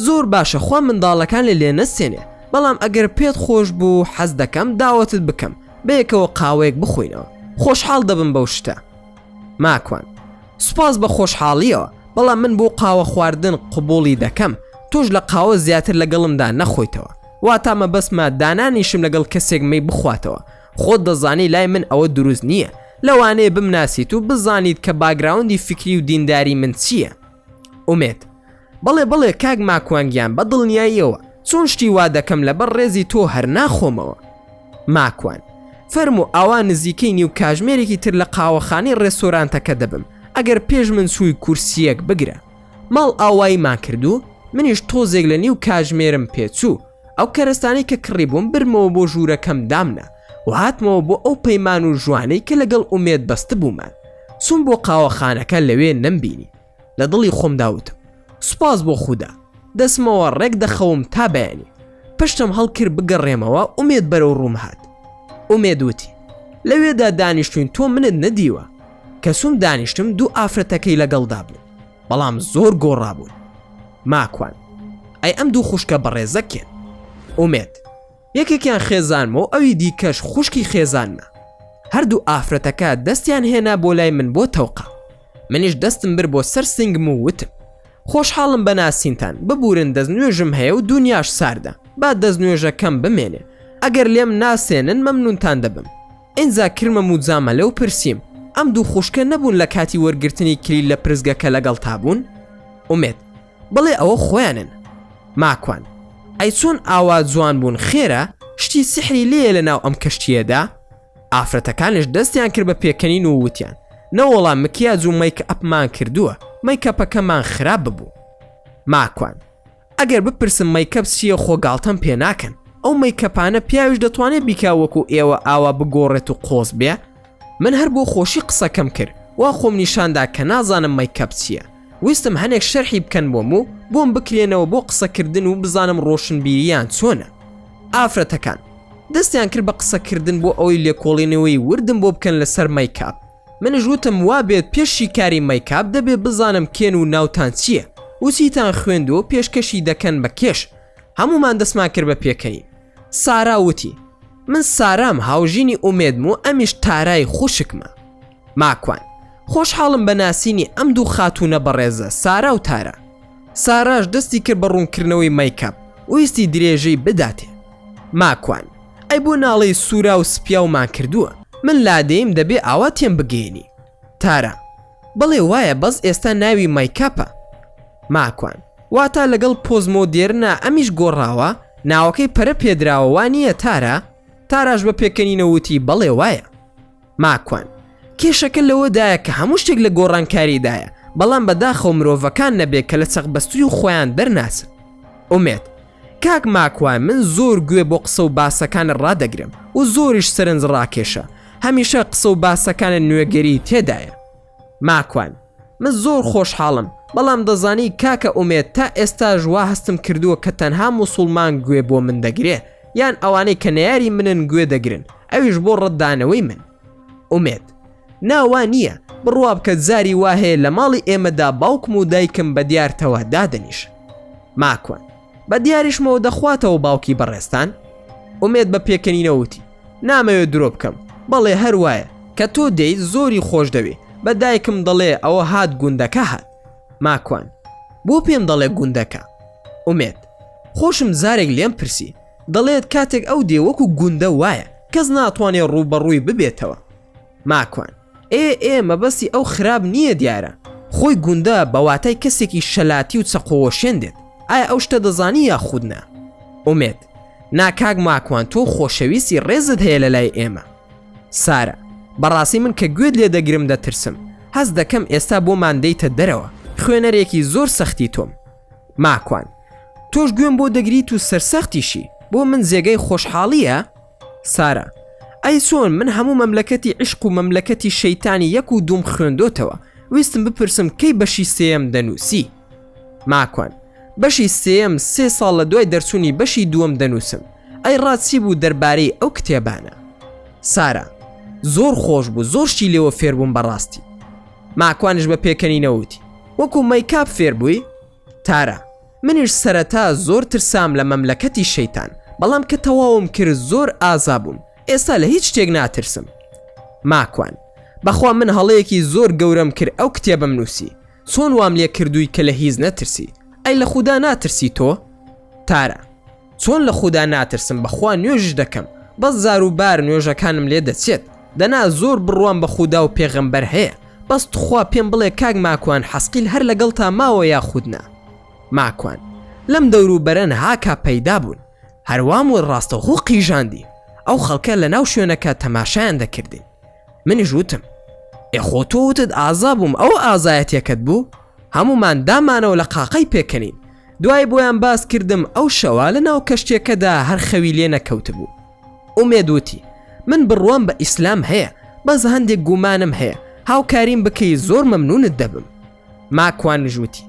زۆر باشە خوا منداڵەکانێ لێ نەستێنێ بەڵام ئەگەر پێت خۆش بوو حەز دەکەم داوەتت بکەم بەیەکەوە قاوەیەک بخۆینەوە خۆشحاڵ دەبم بەو شتە ماکوان سوپاس بە خۆشحاڵیەوە بەڵام من بۆ قاوە خواردن قبوڵی دەکەم تۆش لە قاوە زیاتر لەگەڵمدا نەخۆیتەوە واتا مەبەستمە دانانیشم لەگەڵ کەسێک مەی بخواتەوە خۆت دەزانی لای من ئەوە دروست نییە لەوانەیە بمناسیت و بزانیت کە background ی فیکری و دینداری من چییە ئومێد، بەڵێ بەڵێ کاک ماکوان گیان بە دڵنیاییەوە، چۆن شتی وا دەکەم لەبەر ڕێزی تۆ هەر ناخۆمەوە. ماکوان، فەرموو ئاوا نزیکەی نیو کاژمێرێکی تر لە قاوەخانەی ڕێستۆرانتەکە دەبم، ئەگەر پێش من چووی کورسییەک بگرە. ماڵ ئاواییمان کرد و منیش تۆزێک لە نیو کاژمێرم پێ چوو، ئەو کەرەستانەی کە کڕیبووم برمەوە بۆ ژوورەکەم دامنا و هاتمەوە بۆ ئەو پەیمان و ژوانەی کە لەگەڵ ئومێد بەستبوومان. چووم بۆ قاوەخانەکە لەوێ نەمبینی. لە دڵی خۆمدا وتم سوپاس بۆ خودا دەچمەوە ڕێک دەخەوم تا بەیانی. پشتم هەڵکرد بگەڕێمەوە ئومێد بەرەو ڕووم هات. ئومێد وتی لەوێدا دانیشتوین تۆ منت نەدیوە. کە چووم دانیشتم دوو ئافرەتەکەی لەگەڵدا بوون بەڵام زۆر گۆڕابوون. ماکوان، ئەی ئەم دوو خوشکە بەڕێزە کێن؟ ئومێد، یەکێکیان خێزانمە و ئەوی دیکەش خوشکی خێزانمە. هەردوو ئافرەتەکە دەستیان هێنا بۆ لای من بۆ تەوقە. منیش دەستم برد بۆ سەر سنگم و وتم، خۆشحاڵم بە ناسینتان، ببورن دەستنوێژم هەیە و دونیاش ساردە، با دەستنوێژەکەم بمێنێ، ئەگەر لێم ناسێنن مەمنونتان دەبم. ئینجا کردمە موجامەلە و پرسیم، ئەم دوو خوشکە نەبوون لە کاتی وەرگرتنی کلیل لە پرسگەکە لەگەڵتا بوون؟ ئومێد، بەڵێ ئەوە خۆیانن. ماکوان، ئەی چۆن ئاوا جوان بوون خێرە شتی سیحری لێیە لەناو ئەم کەشتییەدا؟ ئافرەتەکانیش دەستیان کرد بە پێکەنین و وتیان نەوەڵا مکیاج و مەیک ئەپمان کردووە مەیکەپەکەمان خراپ ببوو. ماکوان، ئەگەر بپرسم مەیکەپ چییە خۆ گاڵتەم پێ ناکەن، ئەو مەیکەپانە پیاویش دەتوانێ بیکا وەکو ئێوە ئاوا بگۆڕێت و قۆز بێ؟ من هەر بۆ خۆشی قسەکەم کرد وا خۆم نیشاندا کە نازانم مەیکەپ چییە ویستم هەنێک شەرحی بکەن بۆم و بۆم بکرێنەوە بۆ قسەکردن و بزانم ڕۆشنبیریان چۆنە ئافرەتەکان دەستیان کرد بە قسەکردن بۆ ئەوەی لێکۆڵینەوەی وردم بۆ بکەن لەسەر مەیکاپ منش وتم وابێت پێش شیکاری مەیکاپ دەبێ بزانم کێن و ناوتان چییە و چیتان خوێندووە و پێشکەشی دەکەن بە کێش هەموومان دەستمان کرد بە پێکەنین سارا وتی من سارام هاوژینی ئومێدم و ئەمیش تارای خوشکمە. ماکوان، خۆشحاڵم بە ناسینی ئەم دوو خاتوونە بەڕێزە سارا و تارا. ساراش دەستی کرد بە ڕوونکردنەوەی مەیکاپ ویستی درێژەی بداتێ. ماکوان، ئەی بۆ ناڵێی سوورا و سپیاومان کردووە، من لادێیم دەبێ ئاوا تێم بگەیەنی. تارا، بەڵێ وایە بەس ئێستا ناوی مەیکاپە. ماکوان، واتا لەگەڵ پۆزمۆدێرنا ئەمیش گۆڕاوە؟ ناوەکەی پەرە پێدراوە وا نییە تارا؟ تاراش بە پێکەنینەوە وتی بەڵێ وایە. ماکوان، کێشەکە لەوەدایە کە هەموو شتێک لە گۆڕانکاریدایە، بەڵام بەداخەوە مرۆڤەکان نەبێ کە لە چەقبەستووی خۆیان دەرناچن. ئومێد، کاک ماکوان من زۆر گوێ بۆ قسە و باسەکانت ڕادەگرم و زۆریش سەرنج ڕاکێشە، هەمیشە قسە و باسەکانت نوێگەری تێدایە. ماکوان، من زۆر خۆشحاڵم، بەڵام دەزانی کاکە ئومێد تا ئێستاش وا هەستم کردووە کە تەنها موسوڵمان گوێ بۆ من دەگرێ یان ئەوانەی کە نەیاری منن گوێ دەگرن ئەویش بۆ ڕەتدانەوەی من. ئومێد، نا وا نییە، بڕوا بکە جاری وا هەیە لە ماڵی ئێمەدا باوکم و دایکم بە دیارتەوە دادەنیشن. ماکوان، بە دیاریشمەوە دەخواتەوە باوکی بەڕێزتان؟ ئومێد بە پێکەنینەوە وتی، نامەوێ درۆ بکەم، بەڵێ هەر وایە، کە تۆ دێیت زۆری خۆش دەوێ، بە دایکم دەڵێ ئەوە هات گوندەکە هات. ماکوان، بۆ پێم دەڵێ گوندەکە؟ ئومێد، خۆشم جارێک لێم پرسی، دەڵێت کاتێک ئەو دێ وەکو گوندە وایە، کەس ناتوانێ ڕووبەڕووی ببێتەوە. ماکوان، ئێ ئێ مەبەستی ئەو خراپ نییە دیارە خۆی گوندە بە واتای کەسێکی شەلاتی و چەقۆوەشێن دێت ئایا ئەو شتە دەزانی یاخود نا؟ ئومێد، نا کاک ماکوان تۆ خۆشەویستی ڕێزت هەیە لەلای ئێمە. سارا، بەڕاستی من کە گوێت لێ دەگرم دەترسم هەست دەکەم ئێستا بۆمان دێیتە دەرەوە خوێنەرێکی زۆر سەختی تۆم. ماکوان، تۆش گوێم بۆ دەگریت و سەرسەختیشی بۆ من جێگەی خۆشحاڵییە؟ سارا، ئەی چۆن من هەموو مەملەکەتی عیشق و مەملەکەتی شەیتانی یەک و دووم خوێندۆتەوە ویستم بپرسم کەی بەشی سێیەم دەنووسی؟ ماکوان، بەشی سێیەم سێ ساڵ لە دوای دەرچوونی بەشی دووەم دەنووسم ئەی ڕات چی بوو دەربارەی ئەو کتێبانە؟ سارا، زۆر خۆش بوو زۆر شتی لێوە فێربووم بەڕاستی. ماکوانیش بە پێکەنینەوە وتی، وەکو مەیکاپ فێربووی؟ تارا، منیش سەرەتا زۆر ترسام لە مەملەکەتی شەیتان، بەڵام کە تەواوم کرد زۆر ئازا بووم، ئێستا لە هیچ شتێک ناترسم. ماکوان، بەخوا من هەڵەیەکی زۆر گەورەم کرد ئەو کتێبەم نووسی، چۆن وام لێ کردووی کە لە هیچ نەترسی، ئەی لە خودا ناترسی تۆ؟ تارا، چۆن لە خودا ناترسم بەخوا نوێژیش دەکەم بەس جار و بار نوێژەکانم لێ دەچێت دەنا زۆر بڕوام بە خودا و پێغەمبەر هەیە بەس تخوا پێم بڵێ کاک ماکوان حەسقیل هەر لەگەڵتا ماوە یاخود نا ماکوان لەم دەورو بەرەن هاکا پەیدا بوون هەروام وت ڕاستەوخۆ قیژاندی ئەو خەڵکە لەناو شوێنەکە تەماشایان دەکردین منیش وتم ئێ خۆ تۆ وتت ئازا بووم ئەوە ئازایەتیەکەت بوو هەموومان دامانەوە لە قاقای پێکەنین دوای بۆیان باس کردم ئەو شەوە لە ناو کەشتیەکەدا هەر خەوی لێ نەکەوتبوو ئومێد وتی من بڕوام بە ئیسلام هەیە بەس هەندێک گومانم هەیە هاوکاریم بکەی زۆر مەمنونت دەبم ماکوانیش وتی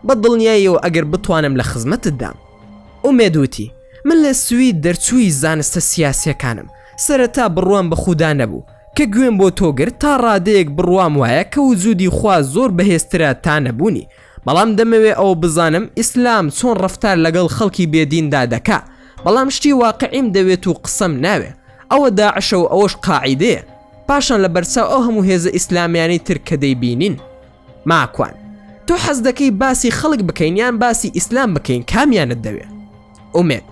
بە دڵنیاییەوە ئەگەر بتوانم لە خزمەتتدام ئومێد وتی من لە سوید دەرچووی زانستە سیاسیەکانم سەرەتا بڕوام بە خودا نەبوو کە گوێم بۆ تۆ گرت تا ڕادەیەک بڕوام وایە کە وجودی خوا زۆر بەهێزترە تا نەبوونی بەڵام دەمەوێ ئەوە بزانم ئیسلام چۆن ڕەفتار لەگەڵ خەڵکی بێدیندا دەکا بەڵام شتی واقعیم دەوێت و قسەم ناوێ ئەوە داعشە و ئەوەش قاعیدەیە پاشان لە بەرچاو ئەو هەموو هێزە ئیسلامیانەی تر کە دەیبینین ماکوان تۆ حەز دەکەی باسی خەڵک بکەین یان باسی ئیسلام بکەین کامیانت دەوێ ئومێد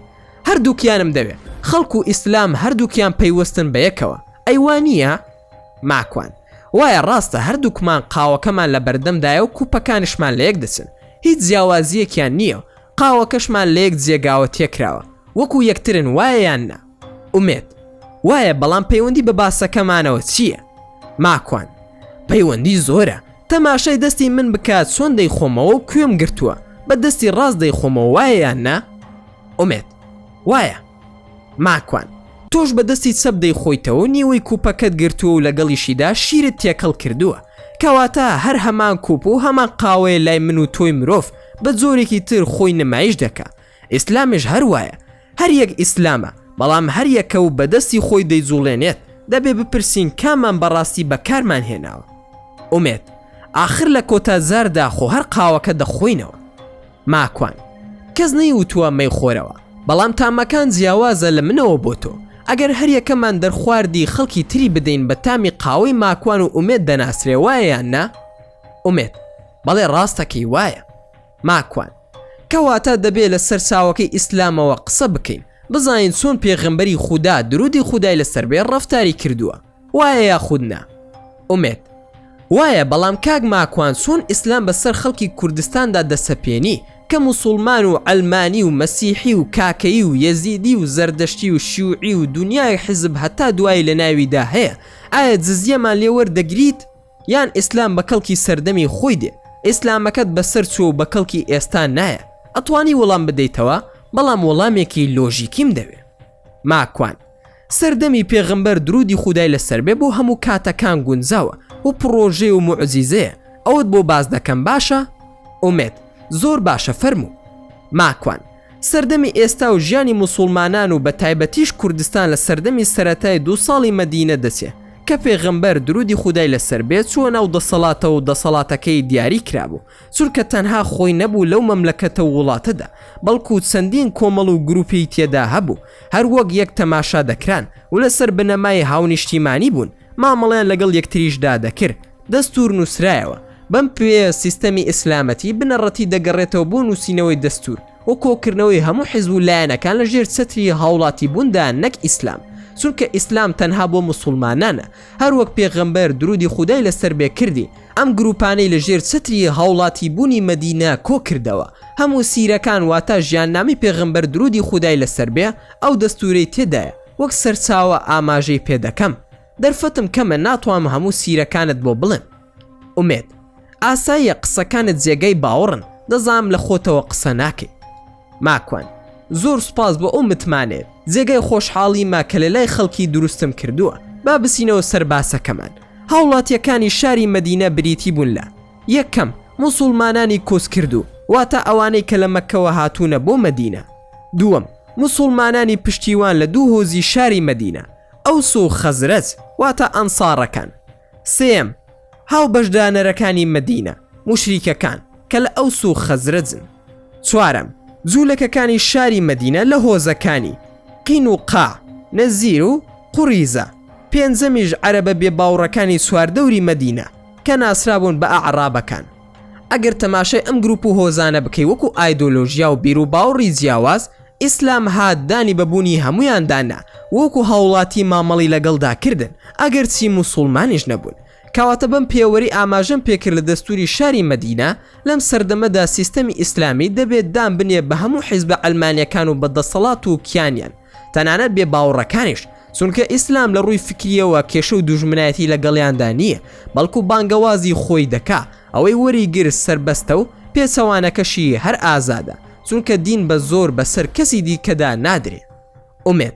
هەردووکیانم دەوێ خەڵک و ئیسلام هەردووکیان پەیوەستن بە یەکەوە ئەی وا نییە؟ ماکوان، وایە ڕاستە هەردووکمان قاوەکەمان لە بەردەمدایە و کوپەکانیشمان لە یەک دەچن هیچ جیاوازییەکیان نییە و قاوەکەشمان لە یەک جێگاوە تێکراوە وەکو یەکترن وایە یان نا؟ ئومێد. وایە بەڵام پەیوەندی بە باسەکەمانەوە چییە؟ ماکوان، پەیوەندی زۆرە، تەماشای دەستی من بکە چۆن دەیخۆمەوە و کوێم گرتووە، بە دەستی ڕاست دەیخۆمەوە وایە یان نا؟ ئومێد، وایە. ماکوان، تۆش بە دەستی چەپ دەیخۆیتەوە و نیوەی کوپەکەت گرتووە و لەگەڵیشیدا شیرت تێکەڵ کردووە، کەواتە هەر هەمان کوپ و هەمان قاوەیە لای من و تۆی مرۆڤ بە جۆرێکی تر خۆی نمایش دەکا، ئیسلامیش هەر وایە، هەر یەک ئیسلامە، بەڵام هەر یەکە و بە دەستی خۆی دەیجوڵێنێت، دەبێ بپرسین کامان بەڕاستی بەکارمان هێناوە؟ ئومێد، ئاخر لە کۆتا جاردا خۆ هەر قاوەکە دەخۆینەوە. ماکوان، کەس نەیوتووە مەیخۆرەوە، بەڵام تامەکان جیاوازە لە منەوە بۆ تۆ، ئەگەر هەریەکەمان دەرخواردی خەڵکی تری بدەین بە تامی قاوەی ماکوان و ئومێد دەناسرێ وایە یان نا؟ ئومێد، بەڵێ ڕاستەکەی وایە. ماکوان، کەواتە دەبێ لە سەرچاوەکەی ئیسلامەوە قسە بکەین، بزانین چۆن پێغەمبەری خودا درودی خودای لەسەر بێ ڕەفتاری کردووە، وایە یاخود نا؟ ئومێد، وایە، بەڵام کاک ماکوان چۆن ئیسلام بەسەر خەڵکی کوردستاندا دەسەپێنی کە موسوڵمان و عەلمانی و مەسیحی و کاکەیی و یەزیدی و زەردەشتی و شیوعی و دونیایەک حیزب هەتا دوایی لەناویدا هەیە، ئایا جزیەمان لێ وەردەگریت؟ یان ئیسلام بە کەڵکی سەردەمی خۆی دێ ئیسلامەکەت بەسەر چووە و بە کەڵکی ئێستا نایە ئەتوانی وەڵام بدەیتەوە بەڵام وەڵامێکی لۆژیکیم دەوێ ماکوان سەردەمی پێغەمبەر درودی خودای لەسەر بێ بۆ هەموو کاتەکان گونجاوە و پڕۆژەیە و موعجیزەیە ئەوەت بۆ باس دەکەم باشە ئومێد زۆر باشە فەرموو ماکوان سەردەمی ئێستا و ژیانی موسوڵمانان و بەتایبەتیش کوردستان لە سەردەمی سەرەتای دوو ساڵی مەدینە دەچێ کە پێغەمبەر درودی خودای لەسەر بێ چووە ناو دەسەڵاتەوە و دەسەڵاتەکەی دیاری کرابوو چونکە تەنها خۆی نەبوو لەو مەملەکەتە و وڵاتەدا بەڵکو چەندین کۆمەڵ و گروپی تێدا هەبوو هەر وەک یەک تەماشا دەکران و لەسەر بنەمای هاونیشتیمانی بوون مامەڵەیان لەگەڵ یەکتریشدا دەکرد دەستور نووسرایەوە بەم پێیە سیستەمی ئیسلامەتی بنەڕەتی دەگەڕێتەوە بۆ نووسینەوەی دەستور و کۆکردنەوەی هەموو حیزب و لایەنەکان لە ژێر چەتری هاوڵاتیبووندا نەک ئیسلام، چونکە ئیسلام تەنها بۆ موسوڵمانانە، هەروەک پێغەمبەر درودی خودای لەسەر بێ کردی، ئەم گروپانەی لە ژێر چەتری هاوڵاتیبوونی مەدینە کۆکردەوە، هەموو سیرەکان واتە ژیاننامەی پێغەمبەر درودی خودای لەسەر بێ ئەو دەستورەی تێدایە وەک سەرچاوە ئاماژەی پێدەکەم، دەرفەتم کەمە ناتوانم هەموو سیرەکانت بۆ بڵێم. ئومێد، ئاساییە قسەکانت جێگای باوەڕن دەزانم لە خۆتەوە قسە ناکەی. ماکوان، زۆر سوپاس بۆ ئەو متمانەیەت، جێگای خۆشحاڵیمە کە لە لای خەڵکی دروستم کردووە، با بچینەوە سەر باسەکەمان. هاوڵاتیەکانی شاری مەدینە بریتی بوون لە، یەکەم، موسوڵمانانی کۆچکردوو، واتە ئەوانەی کە لە مەککەوە هاتوونە بۆ مەدینە. دووەم، موسوڵمانانی پشتیوان لە دوو هۆزی شاری مەدینە، ئەوس و خەزرەج، واتە ئەنساڕەکان. سێیەم، هاوبەشدانەرەکانی مەدینە، موشریکەکان، کە لە ئەوس و خەزرەجن. چوارەم، جوولەکەکانی شاری مەدینە لە هۆزەکانی، قینوقاع، نەزیر و قوریزە. پێنجەمیش عەرەبە بێباوڕەکانی چواردەوری مەدینە، کە ناسرابوون بە ئەعڕابەکان. ئەگەر تەماشای ئەم گروپ و هۆزانە بکەی وەکو ئایدۆلۆژیا و بیروباوڕی جیاواز، ئیسلام هات دانی بە بوونی هەموویاندا نا و وەکو هاوڵاتی مامەڵی لەگەڵدا کردن ئەگەرچی موسوڵمانیش نەبوون. کەواتە بەم پێوەرەی ئاماژەم پێکرد لە دەستوری شاری مەدینە لەم سەردەمەدا سیستەمی ئیسلامی دەبێت دان بنێ بە هەموو حیزبە عەلمانیەکان و بە دەسەڵات و کیانیان تەنانەت بێ باوڕەکانیش چونکە ئیسلام لە ڕووی فکریەوە کێشە و دوژمنایەتی لەگەڵیاندا نییە بەڵکو بانگەوازی خۆی دەکا ئەوەی وەری گرت سەربەستە و پێچەوانەکەشی هەر ئازادە چونکە دین بە زۆر بەسەر کەسی دیکەدا نادرێ. ئومێد،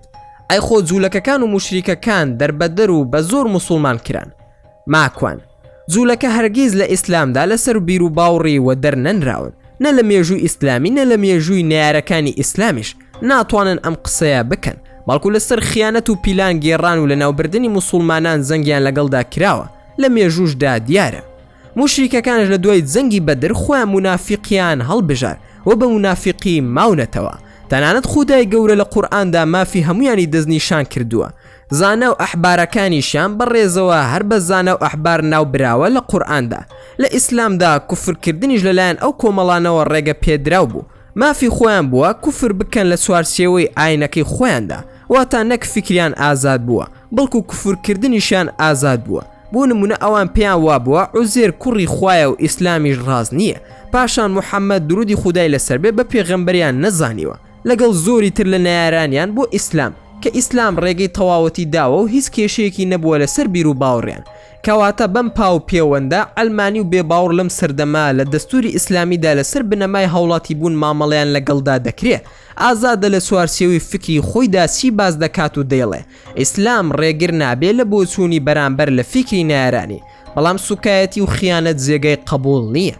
ئەی خۆ جوولەکەکان و موشریکەکان دەربەدەر و بە زۆر موسوڵمان کران. ماکوان، جوولەکە هەرگیز لە ئیسلامدا لەسەر بیروباوڕی وەدەر نەنراون، نە لە مێژووی ئیسلامی نە لە مێژووی نەیارەکانی ئیسلامیش ناتوانن ئەم قسەیە بکەن، بەڵکو لەسەر خیانەت و پیلان گێڕان و لەناوبردنی موسوڵمانان جەنگیان لەگەڵدا کراوە، لە مێژووشدا دیارە. موشریکەکانش لە دوای جەنگی بەدر خۆیان مونافیقیان هەڵبژارد و بە مونافیقی ماونەتەوە. تەنانەت خودای گەورە لە قورئاندا مافی هەموویانی دەستنیشان کردووە. زانا و ئەحبارەکانیشیان بە ڕێزەوە هەر بە زانا و ئەحبار ناو براوە لە قورئاندا. لە ئیسلامدا کوفر کردنیش لەلایەن ئەو کۆمەڵانەوە ڕێگە پێدراو بوو. مافی خۆیان بووە کوفر بکەن لە چوارچێوەی ئاینەکەی خۆیاندا. واتا نەک فیکریان ئازاد بووە، بەڵکو کوفر کردنیشیان ئازاد بووە. بۆ نمونە ئەوان پێیان وابووە عوزێر کوڕی خوایە و ئیسلامیش ڕاست نییە، پاشان محەمەد درودی خودای لەسەر بێ بە پێغەمبەریان نەزانیوە، لەگەڵ زۆری تر لە نەیارانیان بۆ ئیسلام. کە ئیسلام ڕێگەی تەواوەتی داوە و هیچ کێشەیەکی نەبووە لەسەر بیروباوڕیان. کەواتە بەم پاو پێوەندە عەلمانی و بێباوڕ لەم سەردەمە لە دەستوری ئیسلامیدا لەسەر بنەمای هاوڵاتیبوون مامەڵەیان لەگەڵدا دەکرێ. ئازادە لە چوارچێوەی فیکری خۆیدا چی باس دەکات و دەیڵێ. ئیسلام ڕێگر نابێ لە بۆچوونی بەرامبەر لە فیکری نەیارانی، بەڵام سوکایەتی و خیانەت جێگای قەبوڵ نییە.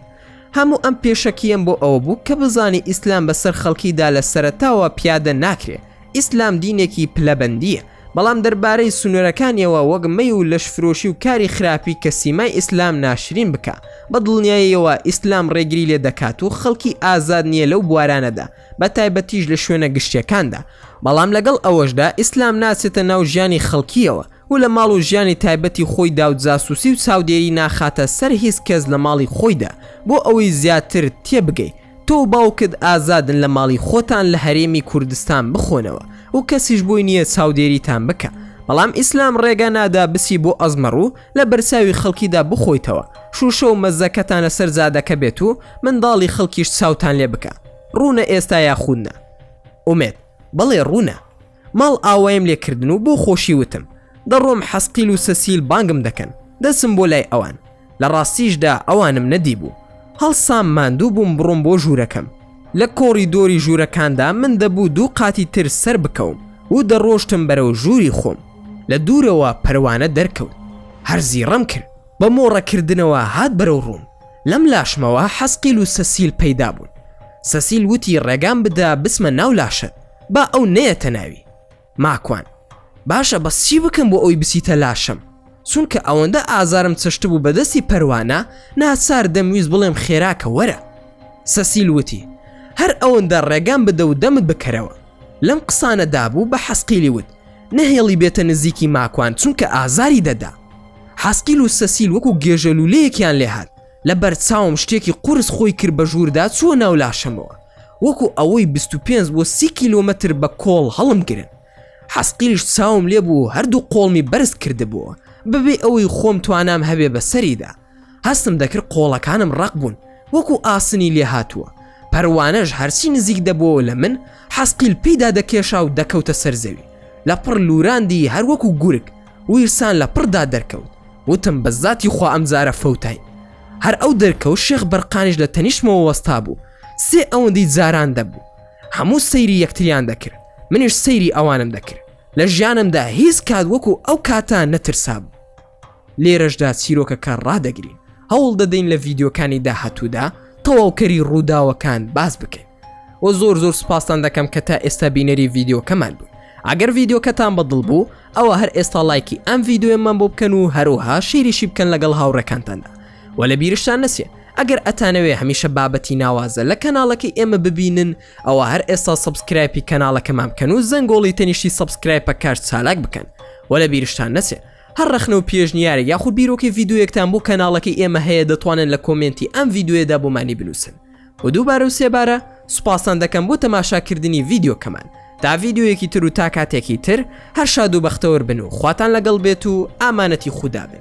هەموو ئەم پێشەکییەم بۆ ئەوە بوو کە بزانی ئیسلام بەسەر خەڵکیدا لە سەرەتاوە پیادە ناکرێ. ئیسلام دینێکی پلەبەندییە، بەڵام دەربارەی سنوورەکانیەوە وەک مەی و لەشفرۆشی و کاری خراپی کە سیمای ئیسلام ناشرین بکا، بە دڵنیاییەوە ئیسلام ڕێگری لێ دەکات و خەڵکی ئازاد نییە لەو بوارانەدا، بە تایبەتیش لە شوێنە گشتیەکاندا. بەڵام لەگەڵ ئەوەشدا ئیسلام ناچێتە ناو ژیانی خەڵکییەوە و لە ماڵ و ژیانی تایبەتی خۆیدا و جاسوسی و چاودێری ناخاتە سەر هیچ کەس لە ماڵی خۆیدا بۆ ئەوەی زیاتر تێبگەی تۆ و باوکت ئازادن لە ماڵی خۆتان لە هەرێمی کوردستان بخۆنەوە و کەسیش بۆی نییە چاودێریتان بکا بەڵام ئیسلام ڕێگا نادا بچی بۆ ئەزمەڕ و لە بەرچاوی خەڵکیدا بخۆیتەوە شوشە و مەزەکەتان لەسەر جادەکە بێت و منداڵی خەڵکیش چاوتان لێ بکا ڕوونە ئێستا یاخود نا؟ ئومێد، بەڵێ ڕوونە. ماڵ ئاوایم لێ کردن و بۆ خۆشی وتم، دەڕۆم حەسقیل و سەسیل بانگم دەکەن، دەچم بۆ لای ئەوان. لە ڕاستیشدا ئەوانم نەدیبوو. هەڵسام ماندوو بووم بڕۆم بۆ ژوورەکەم. لە کۆڕیدۆری ژوورەکاندا من دەبوو دوو قاتی تر سەر بکەوم و دەڕۆشتم بەرەو ژووری خۆم. لە دوورەوە پەروانە دەرکەوت. هەر زیڕەم کرد. بە مۆڕە کردنەوە هات بەرەو ڕووم. لەم لاشمەوە حەسقیل و سەسیل پەیدا بوون. سەسیل وتی ڕێگام بدە بچمە ناو لاشەت. با ئەو نەیەتە ناوی. ماکوان، باشە بەس چی بکەم بۆ ئەوی بچیتە لاشەم؟ چونکە ئەوەندە ئازارم چەشتبوو بە دەستی پەروانە، ناچار دەمویست بڵێم خێراکە وەرە. سەسیل وتی، هەر ئەوەندە ڕێگام بدە و دەمت بکەرەوە. لەم قسانە دابوو بە حەسقیلی وت، نەهێڵی بێتە نزیکی ماکوان چونکە ئازاری دەدا. حەسقیل و سەسیل وەکو گێژەلوولەیەکیان لێهات. لە بەر چاوم شتێکی قورس خۆی کرد بە ژووردا چووە ناو لاشەمەوە وەکو ئەوەی 25 بۆ 30 کیلۆمەتر بە کۆڵ هەڵم گرن حەسقیلیش چاوم لێ بوو هەردوو قۆڵمی بەرز کردبووە بەبێ ئەوەی خۆم توانام هەبێ بە سەریدا هەستم دەکرد قۆڵەکانم ڕەق بوون وەکو ئاسنی لێ هاتووە پەروانەش هەرچی نزیک دەبووەوە لە من حەسقیل پێیدا دەکێشا و دەکەوتە سەر زەوی لە پڕ لوراندی هەر وەکو گورگ ویرسان لە پڕدا دەرکەوت وتم بە زاتی خوا ئەمجارە فەوتاین. هەر ئەو دەرکەوت شێخ بەرقانیش لە تەنیشتمەوە وەستابوو، سێ ئەوەندەی جاران دەبوو. هەموو سەیری یەکتریان دەکرد، منیش سەیری ئەوانم دەکرد. لە ژیانمدا هیچ کات وەکو ئەو کاتە نەترسابووم. لێرەشدا چیرۆکەکە ڕادەگرین، هەوڵ دەدەین لە ڤیدیۆکانی داهاتوودا تەواوکەری ڕووداوەکان باس بکەین. وە زۆر زۆر سوپاستان دەکەم کە تا ئێستا بینەری ڤیدیۆکەمان بوون ئەگەر ڤیدیۆکەتان بەدڵ بوو ئەوە هەر ئێستا لایکی ئەم ڤیدیۆیەمان بۆ بکەن و هەروها share یشی بکەن لەگەڵ هاوڕێکانتاندا وە لە بیرشتان نەچێ ئەگەر ئەتانەوێ هەمیشە بابەتی ناوازە لە کەناڵەکەی ئێمە ببینن ئەوە هەر ئێستا subscribe ی کەناڵەکەمان بکەن و زەنگۆڵی تەنیشتی subscribe ەکەش چالاک بکەن وە لە بیرشتان نەچێ هەر ڕەخنە و پێشنیارێک یاخود بیرۆکەی ڤیدیۆیەکتان بۆ کەناڵەکەی ئێمە هەیە دەتوانن لە comment ی ئەم ڤیدیۆیەدا بۆمانی بنووسن و دووبارە و سێبارە سوپاستان دەکەم بۆ تەماشاکردنی ڤیدیۆکەمان تا ڤیدیۆیەکی تر و تا کاتێکی تر هەر شاد و بەختەوەر بن و خواتان لەگەڵ بێت و ئامانەتی خودا بن.